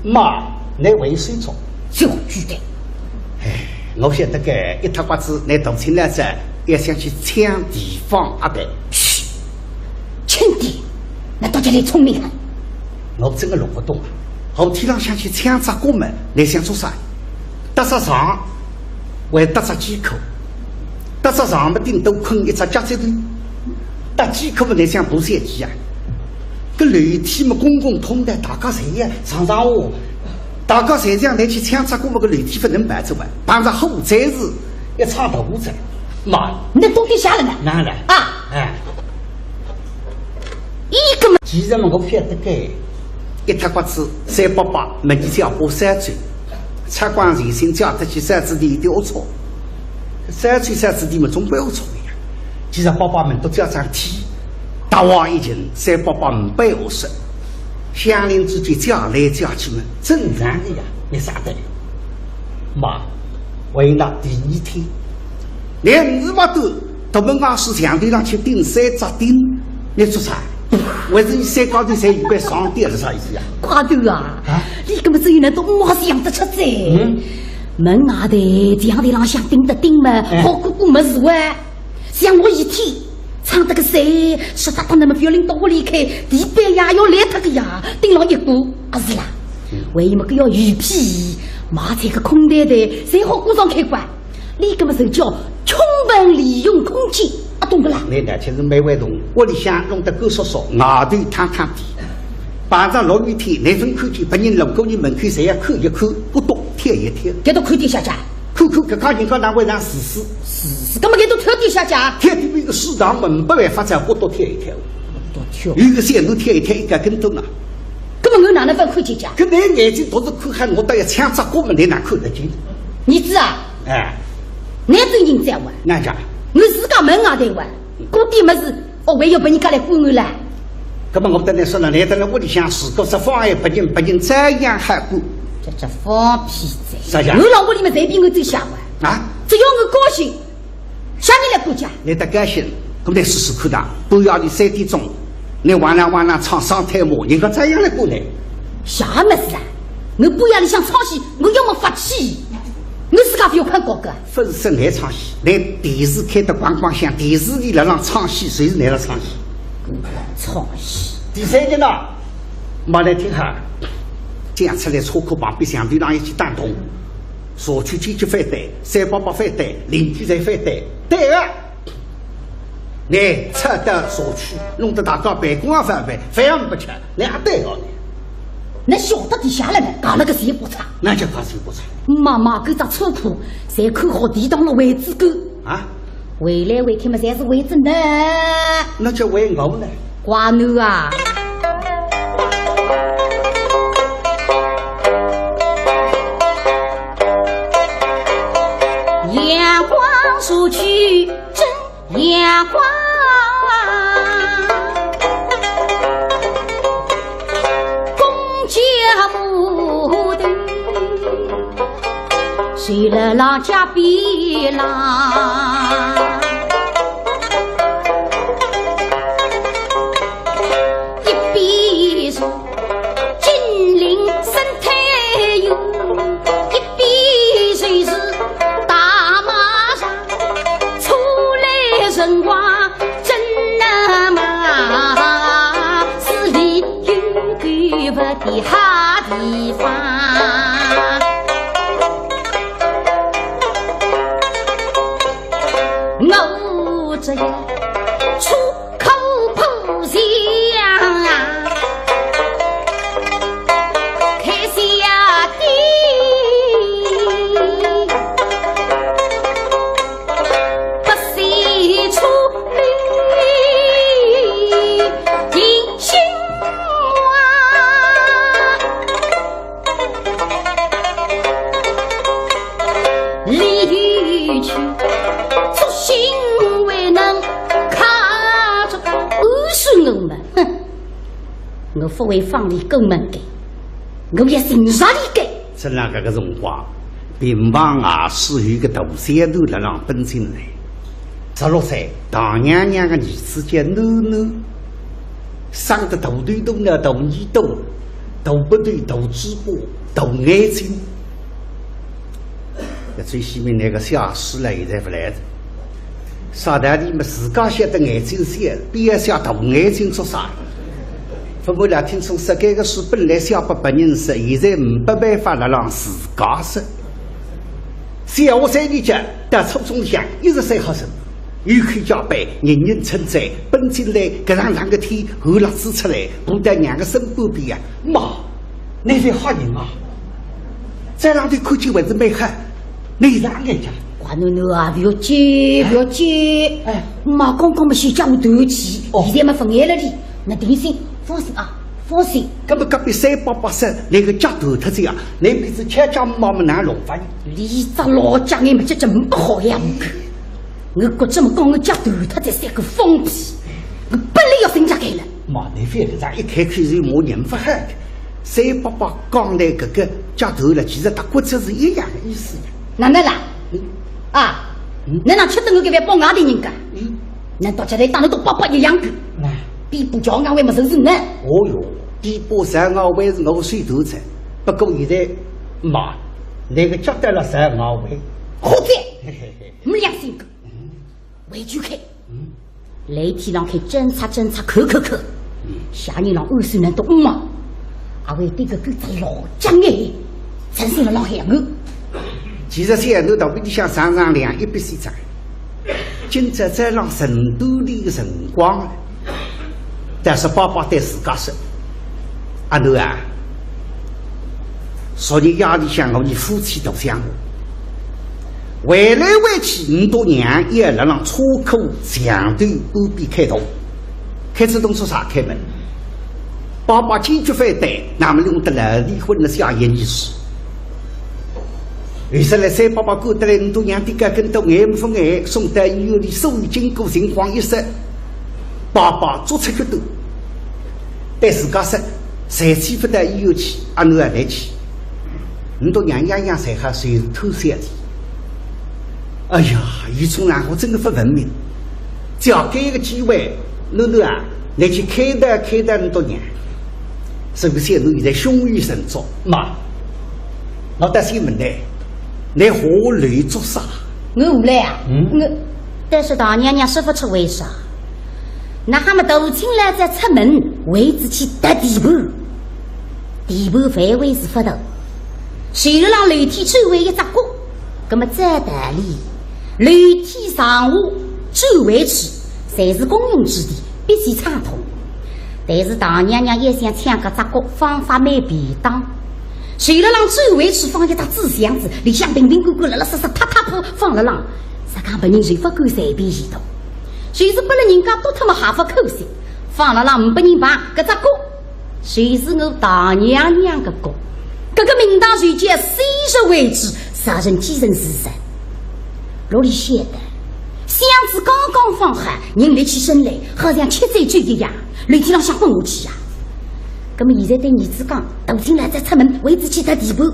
妈，难为水中。 小鬼蛋。哎，我晓得个，一塌刮子，拿大清来哉，也想去抢地方阿伯。嘘，轻点，那大家来聪明啊。我真个弄勿懂啊，后天浪向去抢只角么，你想做啥？搭只床，还搭只几口，搭只床么顶多困一只脚趾头，搭几口么，你想爬三级啊？搿楼梯么公共通道，大家侪要上上下 大家侪想来去抢只角么，搿楼梯勿能跑出啊，碰着火灾是一场大祸哉。妈，侬到底啥了呢？哪了？啊，哎，伊根本其实么我晓得个，一塌刮子，三伯伯么，你只要把三岁，拆光全身，只要得去三子弟一点龌龊，三岁三子弟么总归龌龊个呀。其实伯伯们都只要张天，大王已经三伯伯唔背后说。 乡邻之间叫来叫去嘛，正常的呀，没啥的。妈，为了第二天，连日不断，独门外势墙头浪去钉三只钉，你做啥？为仔你三高头侪有块上吊是啥意思呀？快点啊！啊？你根本只有能懂我想得出哉。嗯？门外头墙头浪向钉的钉嘛，哎。好过过么事哇。 像我一天，唱得个谁，湿哒哒那么覅拎到屋里去，地板呀要烂脱个呀，顶浪一股，啊是啦。为么个要鱼皮，买菜个空台台，侪好挂上开关。你搿么就叫充分利用空间，啊懂个啦？那呢，其实蛮会动，屋里向弄得够索索，外头坦坦地。碰着落雨天，你分看见，别人路过你门口，侪要看一看，骨头贴一贴。搿都看点下家。 看看搿家人家哪会让自私？自私，搿么搿都挑点下家？挑点比个市场门不办法再花多挑一挑。多挑。有个线路挑一挑，一个跟头呢。搿么我哪能勿看见家？搿侬眼睛独是看看，我倒要抢只角么，侬哪看得见？儿子啊，哎，侬真人哉哇？哪讲？我自家门外头哇，搿点物事，哦，还要拨人家来管我啦？搿么我等来说了，来等来屋里向，如果是妨碍别人，别人照样好管。这这放屁哉！啥讲？我老屋里面随便我最想哇。啊？只要我高兴，啥人来管家？你得高兴，搿么来试试看呐。半夜里三点钟，你哇啦哇啦唱双推马，人家照样来管你。啥物事啊？我半夜里向唱戏，我要么发气，我自家勿要看高个。勿是说你唱戏，你电视开得光光响，电视里辣浪唱戏，随时你辣唱戏。唱戏。第三集呢，马上听好，讲出来车库旁边墙头浪一记弹筒，社区坚决反对，三伯伯反对，邻居侪反对，对个。 你出到社区，弄得大家办公也勿办，饭也勿吃，侬也对哦呢。侬晓得底下了呢，搞了个谁不差？那叫搞谁不差？妈妈，搿只车库，侪看好地当了位置个。啊？回来回去嘛，侪是为着侬。那叫为我呢？瓜囡啊！阳光社区真 阳光，公家码头，水了浪家边浪，一边是 金陵生态园，一边就是大马场，出来辰光真的嘛，是里有个不的好地方。我这样出 口破墙啊，开下的不是出名定心啊。 里头去，作兴为能卡住。我说我嘛，哼，我不会放你过门的，我也寻着你的。正辣搿个辰光，病房外势有个大小头辣浪奔进来。十六岁，唐娘娘的儿子叫囡囡，生得大头大脑大耳朵，大鼻头大嘴巴，大眼睛。 搿最西面那个写书了，现在勿来了。啥道理嘛，自家晓得眼睛小，偏要写大眼睛做啥？勿过啦，听说说搿个书本来写拨别人说，现在没办法了，让自家说。小学三年级到初中里向，一直算好生。 有口皆碑，人人称赞，奔进来，搿样冷个天，寒辣子出来，扑到娘个身半边啊，妈，侬是好人啊！再让伊看见还是蛮好，侬是哪能讲？瓜囡囡啊，勿要急，勿要急。哎。妈刚刚么先叫我断气，哦。现在么勿碍了哩，侬定心，放心啊，放心。搿么隔壁三伯伯说，那个脚断脱仔啊，侬平时吃吃妈么哪弄法呢？俚只老脚眼么，这真不好呀。 我觉着么讲我脚断脱仔像个疯批，我本来要寻家开了。妈，侬覅搿样一开口就骂人勿好的。三伯伯讲的搿个脚断了，其实搭骨折是一样的意思呀。哪能啦？嗯。啊，嗯。侬哪吃得我搿饭包外头人家？嗯。难道吃得当了都伯伯一样个？哎。比不着俺为么事是呢？哦哟，比不上俺为是我手头子，不过现在妈，那个脚断了是俺为。好的，嘿嘿嘿。没良心个。 回去去。来天浪去侦查侦查，看看看，下人浪按算能懂嘛？阿会对个狗只老家眼，真是了老害我。其实小囡头皮里向常常两一笔西账，今朝早浪成都里个辰光，但是爸爸对自家说，阿囡啊，昨日夜里向我们夫妻都相会。 回来回去，你到娘也辣浪车库墙头半边开动，开始动作啥开门？爸爸坚决反对，那么弄得来离婚的下一意思。后首来三伯伯赶得来，倷笃娘点个跟到眼勿眼，送到医院里，所有经过情况一说，伯伯做出决断，对自家说，暂且勿到医院去，阿囡也带去。倷笃娘样样侪好，就是偷小弟。哎呀，伊从哪我真个勿文明，只要搿个机会，囡囡啊，倷去开导开导倷笃娘。 是勿是倷现在胸有成竹？妈，我倒是问倷，倷下楼做啥？我下来啊？嗯。我，但是大娘娘说勿出为啥。那哈么大清老早出门，为仔去踏地盘。地盘范围是勿大，就勒浪楼梯周围一只角，葛么照道理，楼梯上下周围处，侪是公用之地，必须畅通。 但是大娘娘一想抢搿只角，方法蛮便当。就勒浪周围处放一只纸箱子，里向瓶瓶罐罐，拉拉实实，塌塌铺放勒浪，啥讲别人就勿敢随便移动。就是拨勒人家倒脱么还勿可惜，放勒浪，呒拨人碰，搿只角就是我大娘娘个角。搿个名堂就叫昔日为主，啥人继承是谁？ 哪里晓得，箱子刚刚放好，人立起身来，好像吃醉酒一样，楼梯浪向滚下去呀。葛么现在对儿子讲，大清老早出门，为仔去踏地盘，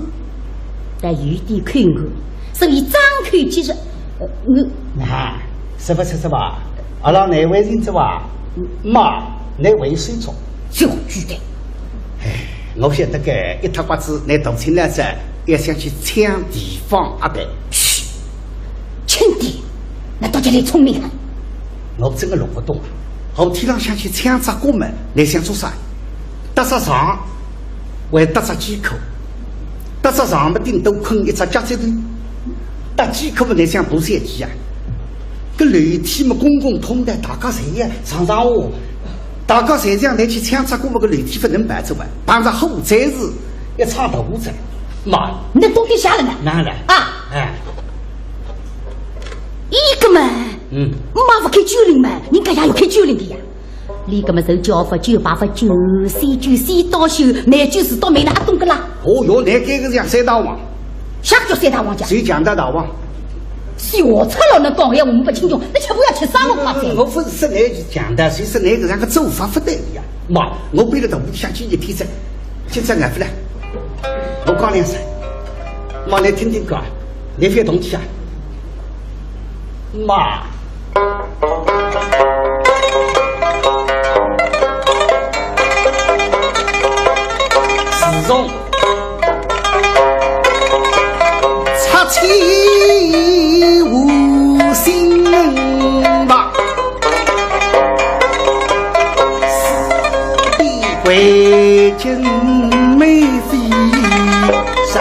但有点口误，所以张口结舌，呃，我，啊，是勿是是吧？阿拉难为情是吧？妈，难为手足。小鬼蛋。哎，我晓得个，一塌刮子，拿大清老早要想去抢地方阿伯。嘘，轻点，倷到底来聪明啊？我真个弄勿懂啊。后天浪向去抢只角么，倷想做啥？搭只床，还搭只几口，搭只床么顶多困一只脚趾头，搭几口么倷想爬三级啊？搿楼梯么公共通道，大家侪要上上下，大家侪这样来去抢只角么，搿楼梯勿能跑走啊，碰着火灾是一场大祸哉。妈，倷到底啥了呢？哪能？啊，哎，伊个嘛，嗯，妈勿开酒令嘛，人家也要开酒令的呀。伊个嘛，手脚勿酒，牌勿酒，三酒三到手，美酒是到美了，阿懂个啦。哦哟，倷搿个像三大王。啥个叫三大王家？谁讲的大王？小赤佬能讲闲话，我们不清楚，那全部要吃生活法子。我勿是说倷强调，是说倷搿样个做法勿对个呀。妈，我背了大步想去一天噻，今朝俺勿来，我讲两声，妈，倷听听看，倷覅动气啊。妈。 自从拆迁无心吧，四边围巾没飞上。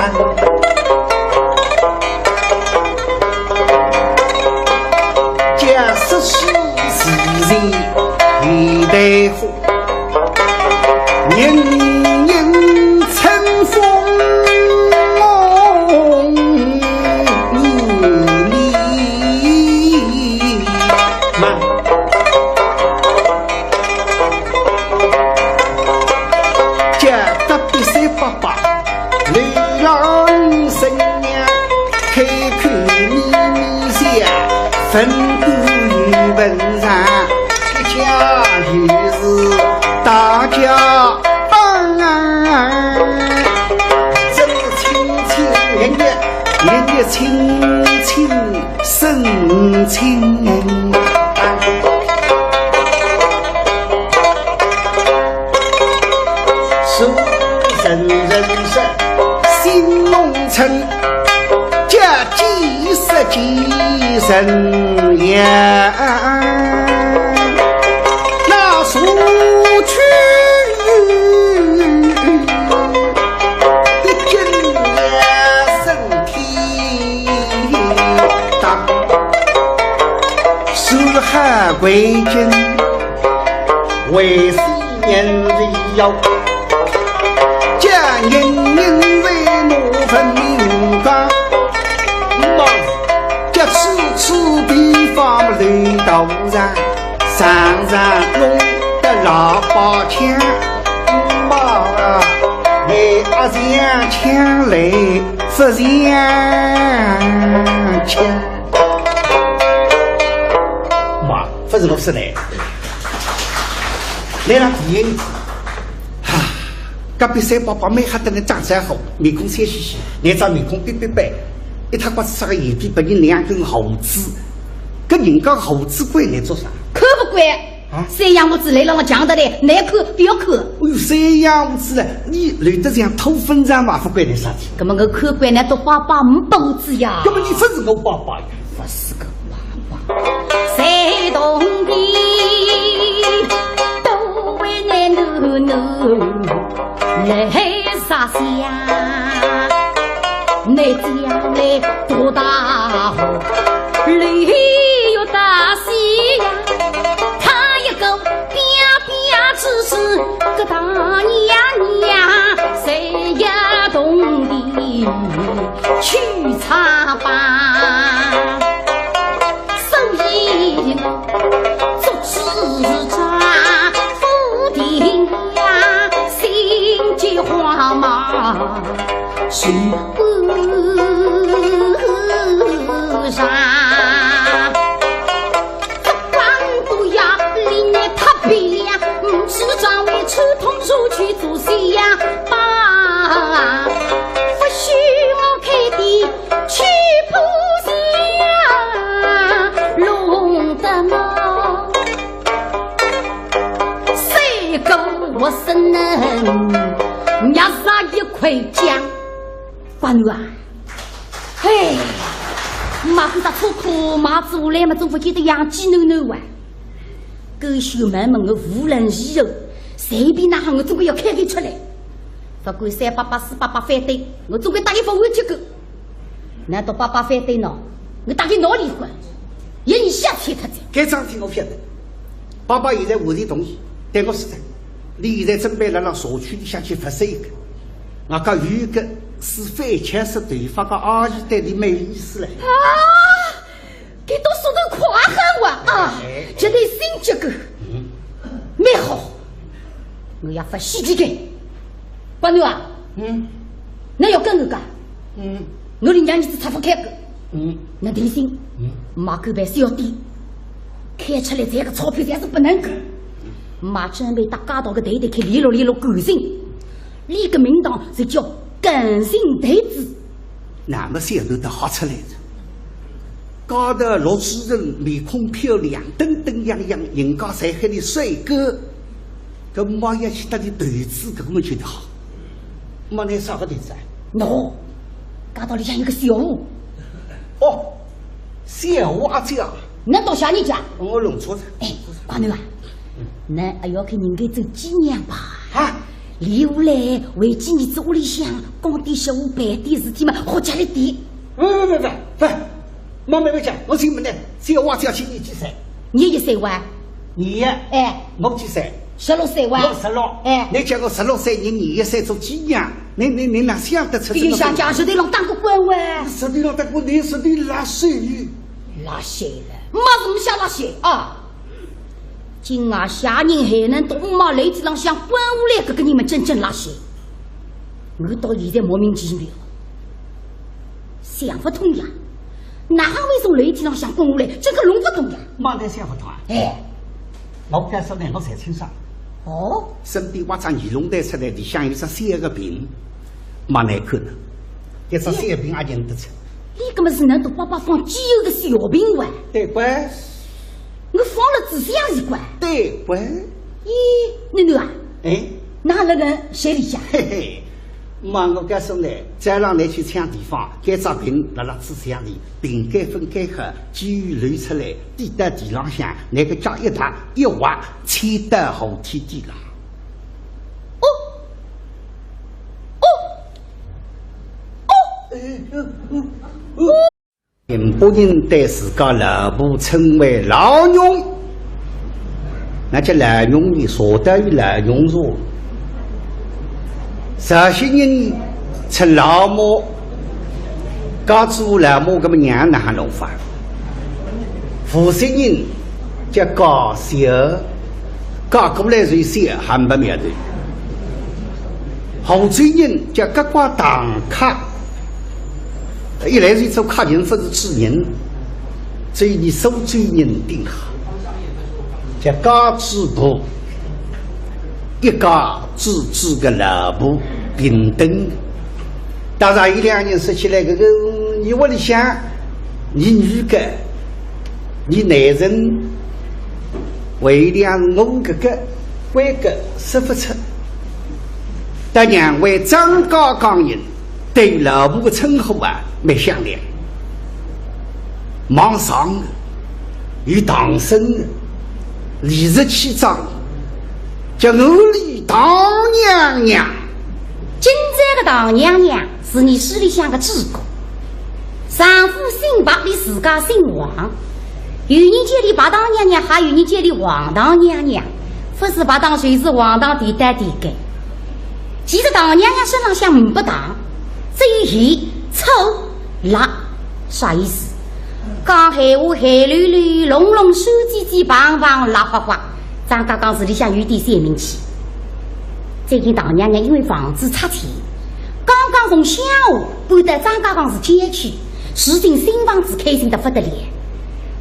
假使是自然有代火，人人春风满面。叫隔壁三伯伯 楼浪生娘，开口咪咪笑，文官有文场，一家有事大家帮。真亲亲热热，热热亲亲 深情。俗人人说新农村，叫几十几人呀，那俗去一经也生 天大，四海为君，为是人为要，叫人人为我分明光。妈，叫此处地方楼道上，常常弄得喇叭响。妈，你阿想抢来勿像吃。妈，勿是我说的。来了，第一，哈，隔壁三伯伯蛮吓得来长相好，面孔笑嘻嘻，两张面孔白白白，一塌刮子啥个眼皮，别人两根胡子，搿人家胡子管侬做啥？看勿惯。 啊？三样物事来了，我讲得来，难看不要看。哎哟，三样物事了，侬留得像土坟场嘛，勿管侬啥体。搿么我看惯了，都爸爸没本事呀。搿么侬勿是我爸爸呀？勿是个爸爸。谁懂的，都为难奴奴来着想。 你将来多大后，绿又大西呀，他一个边边只是个大娘娘，谁也懂得去唱吧。所以呢，做主张不停呀，心急慌忙。 是不是？不管不要理你他别呀，嗯，是找你吃通手去做西呀吧。不许我开的去不下，弄得么三个我生人，捏上一块姜。 关羽啊，嘿，买搿只车库买出来嘛，总勿见得养鸡囡囡哇。狗血满门，我无论如何，随便哪能我总归要开伊出来。勿管三伯伯、四伯伯反对，我总归答应勿会结果。难道伯伯反对喏？我答应拿伊滚，让伊瞎气脱哉。搿桩事体我晓得，伯伯现在完全同意，对我说的，伊现在准备辣辣社区里向去发展一个。 外加有一个梳番茄色头发个阿姨对伊蛮有意思嘞。啊，搿倒说得快很哇啊，哎。绝对新结果，嗯。蛮好。我要发喜气个。关羽啊，嗯。侬要跟我讲，嗯。我连娘儿子拆勿开个。 嗯。侬定心，嗯。买狗办小店，开出来赚个钞票侪是勿能够。买准备搭街道个头头去联络联络感情，伊个名堂就叫感情台子。那么小头的好出来了，街道落主人面孔漂亮，登登样样，人家侪喊伊帅哥，搿么要去搭伊投资，搿个么就好。没那啥个投资啊？喏，街道里向有个小吴。 哦，小吴阿姐啊。侬到啥人家？我弄错了。哎，光头啊，侬还要去人家做寄娘吧？啊？留下来为寄儿子屋里向讲点小吴办点事体嘛，好吃力点。不不不不不，妈妈勿讲，我请勿来，小吴阿姐今年几岁？廿一岁哇。廿一？哎。我几岁？十六岁哇。我十六。哎。侬叫我十六岁，侬廿一岁做寄娘，侬侬侬哪想得出搿个？有想讲，石头浪打过滚哇。石头浪打过，侬石头拉水。 拉塞了，没什么想拉塞啊。今夜下人还能到我妈楼梯浪向滚下来，搿个人么真正拉塞。我到现在莫名其妙，想勿通呀，哪会从楼梯浪向滚下来，这个弄勿懂呀。妈，侬想勿通啊？哎。我告诉侬，我侪清爽。哦？身边挖只尼龙袋出来，里向有只小个瓶，蛮难看的，一只小瓶也认得出。 伊搿么是能大伯伯放机油个小瓶哇？对个。我放了仔细也是怪。对个。咦，囡囡啊，哎。哪能个水里向？嘿嘿，妈，我告诉侬，早浪侬去抢地方，搿只瓶辣辣仔箱里，瓶盖分开好，机油流出来，滴到地浪向，拿个脚一踏一滑，溅到河梯底浪。哦，哦，哦。哎，哦，哦，哦。 宁波人对自家老婆称为老娘，那叫老娘呢，坐到伊老娘坐。绍兴人称老妈，嫁做老妈，搿么娘哪能弄法？无锡人叫家小，嫁过来就小，还没苗头。杭州人叫夹瓜堂客，一来是做客人，勿是主人，所以伊苏州人顶好，叫家主婆，一家之主个老婆平等。当然，有两人说起来，搿个，伊屋里向，伊女个，伊男人，为两我搿个，关个说勿出。但因为张家港人 对老婆个称呼啊，蛮响亮。往上个，有唐僧个，李十七章，叫我李唐娘娘。今朝个唐娘娘是伲书里向个主角，丈夫姓白，俚自家姓王。有人叫俚白唐娘娘，还有人叫俚王唐娘娘，勿是白糖就是黄糖，甜个甜个。其实唐娘娘身浪向呒不糖， 只有咸、臭、辣，啥意思？讲闲话咸溜溜、隆隆、酸唧唧、棒棒、辣花花，张家港市里向有点小名气。最近唐娘娘因为房子拆迁，刚刚从乡下搬到张家港市郊区，住进新房子，开心得勿得了。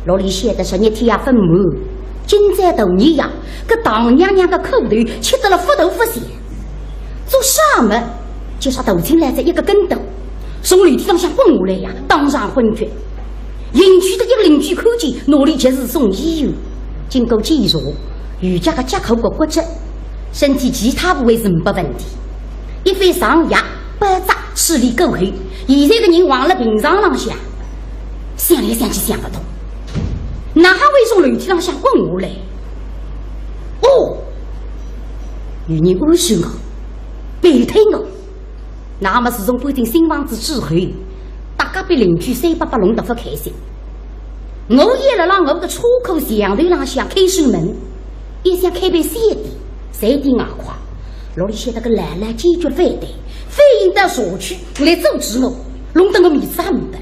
哪里晓得十日天也勿满，今朝大年夜，搿唐娘娘个苦头吃得了勿大勿小。 做啥么？就像头颈来仔一个跟斗，从楼梯浪向滚下来呀，当场昏厥。邻居个一个邻居看见，拿俚及时送医院。经过检查，右脚个脚骨骨折，身体其他部位是呒不问题。一番上药包扎，处理过后，现在个人横了病床浪向，想来想去想勿通，哪哈会从楼梯浪向滚下来？哦，有人暗算我，背推我。 那么自从搬进新房子之后，搭隔壁邻居三伯伯弄得勿开心。我也辣辣我个车库墙头浪向开扇门，也想开爿小店，赚点外快。哪里晓得个老老坚决反对，反映到社区来阻止我，弄得我面子也呒不。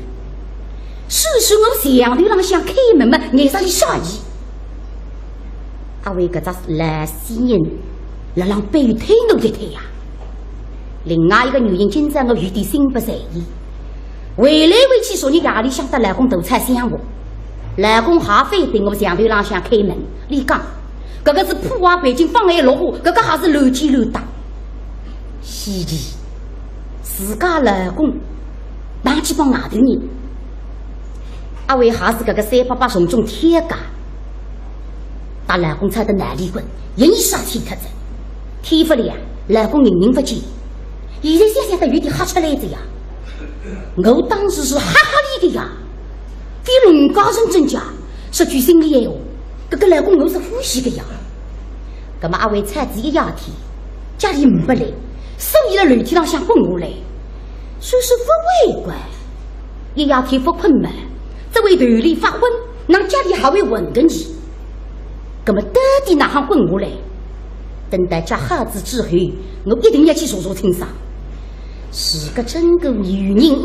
所以说我墙头浪向开门嘛，碍煞俚啥意？ 阿为搿只老死人辣浪背推我一推呀。另外一个原因，今朝我有点心不在焉。回来回去，昨日夜里向搭老公大吵相骂，老公还反对我墙头浪向开门，俚讲，搿个是破坏环境，妨碍绿化，搿个还是乱七乱搭。稀奇，自家老公碰见帮外头人， 阿为还是搿个三伯伯从中挑家，搭老公吵得闹离婚，人也杀死脱仔。天勿亮，老公人人勿见，现在想想倒有点吓出来仔呀。我当时是吓吓俚个呀，非农家人真假，说句心里闲话，搿个老公我是欢喜个呀。葛末阿为吵仔一夜天，家里呒不来，所以辣楼梯浪向滚下来，说是勿会怪。 一夜天勿困嘛，只会头里发昏，哪家里还会混个呢？葛末到底哪哈滚下来？等到脚好仔之后，我一定要去查查清爽。自家真个有人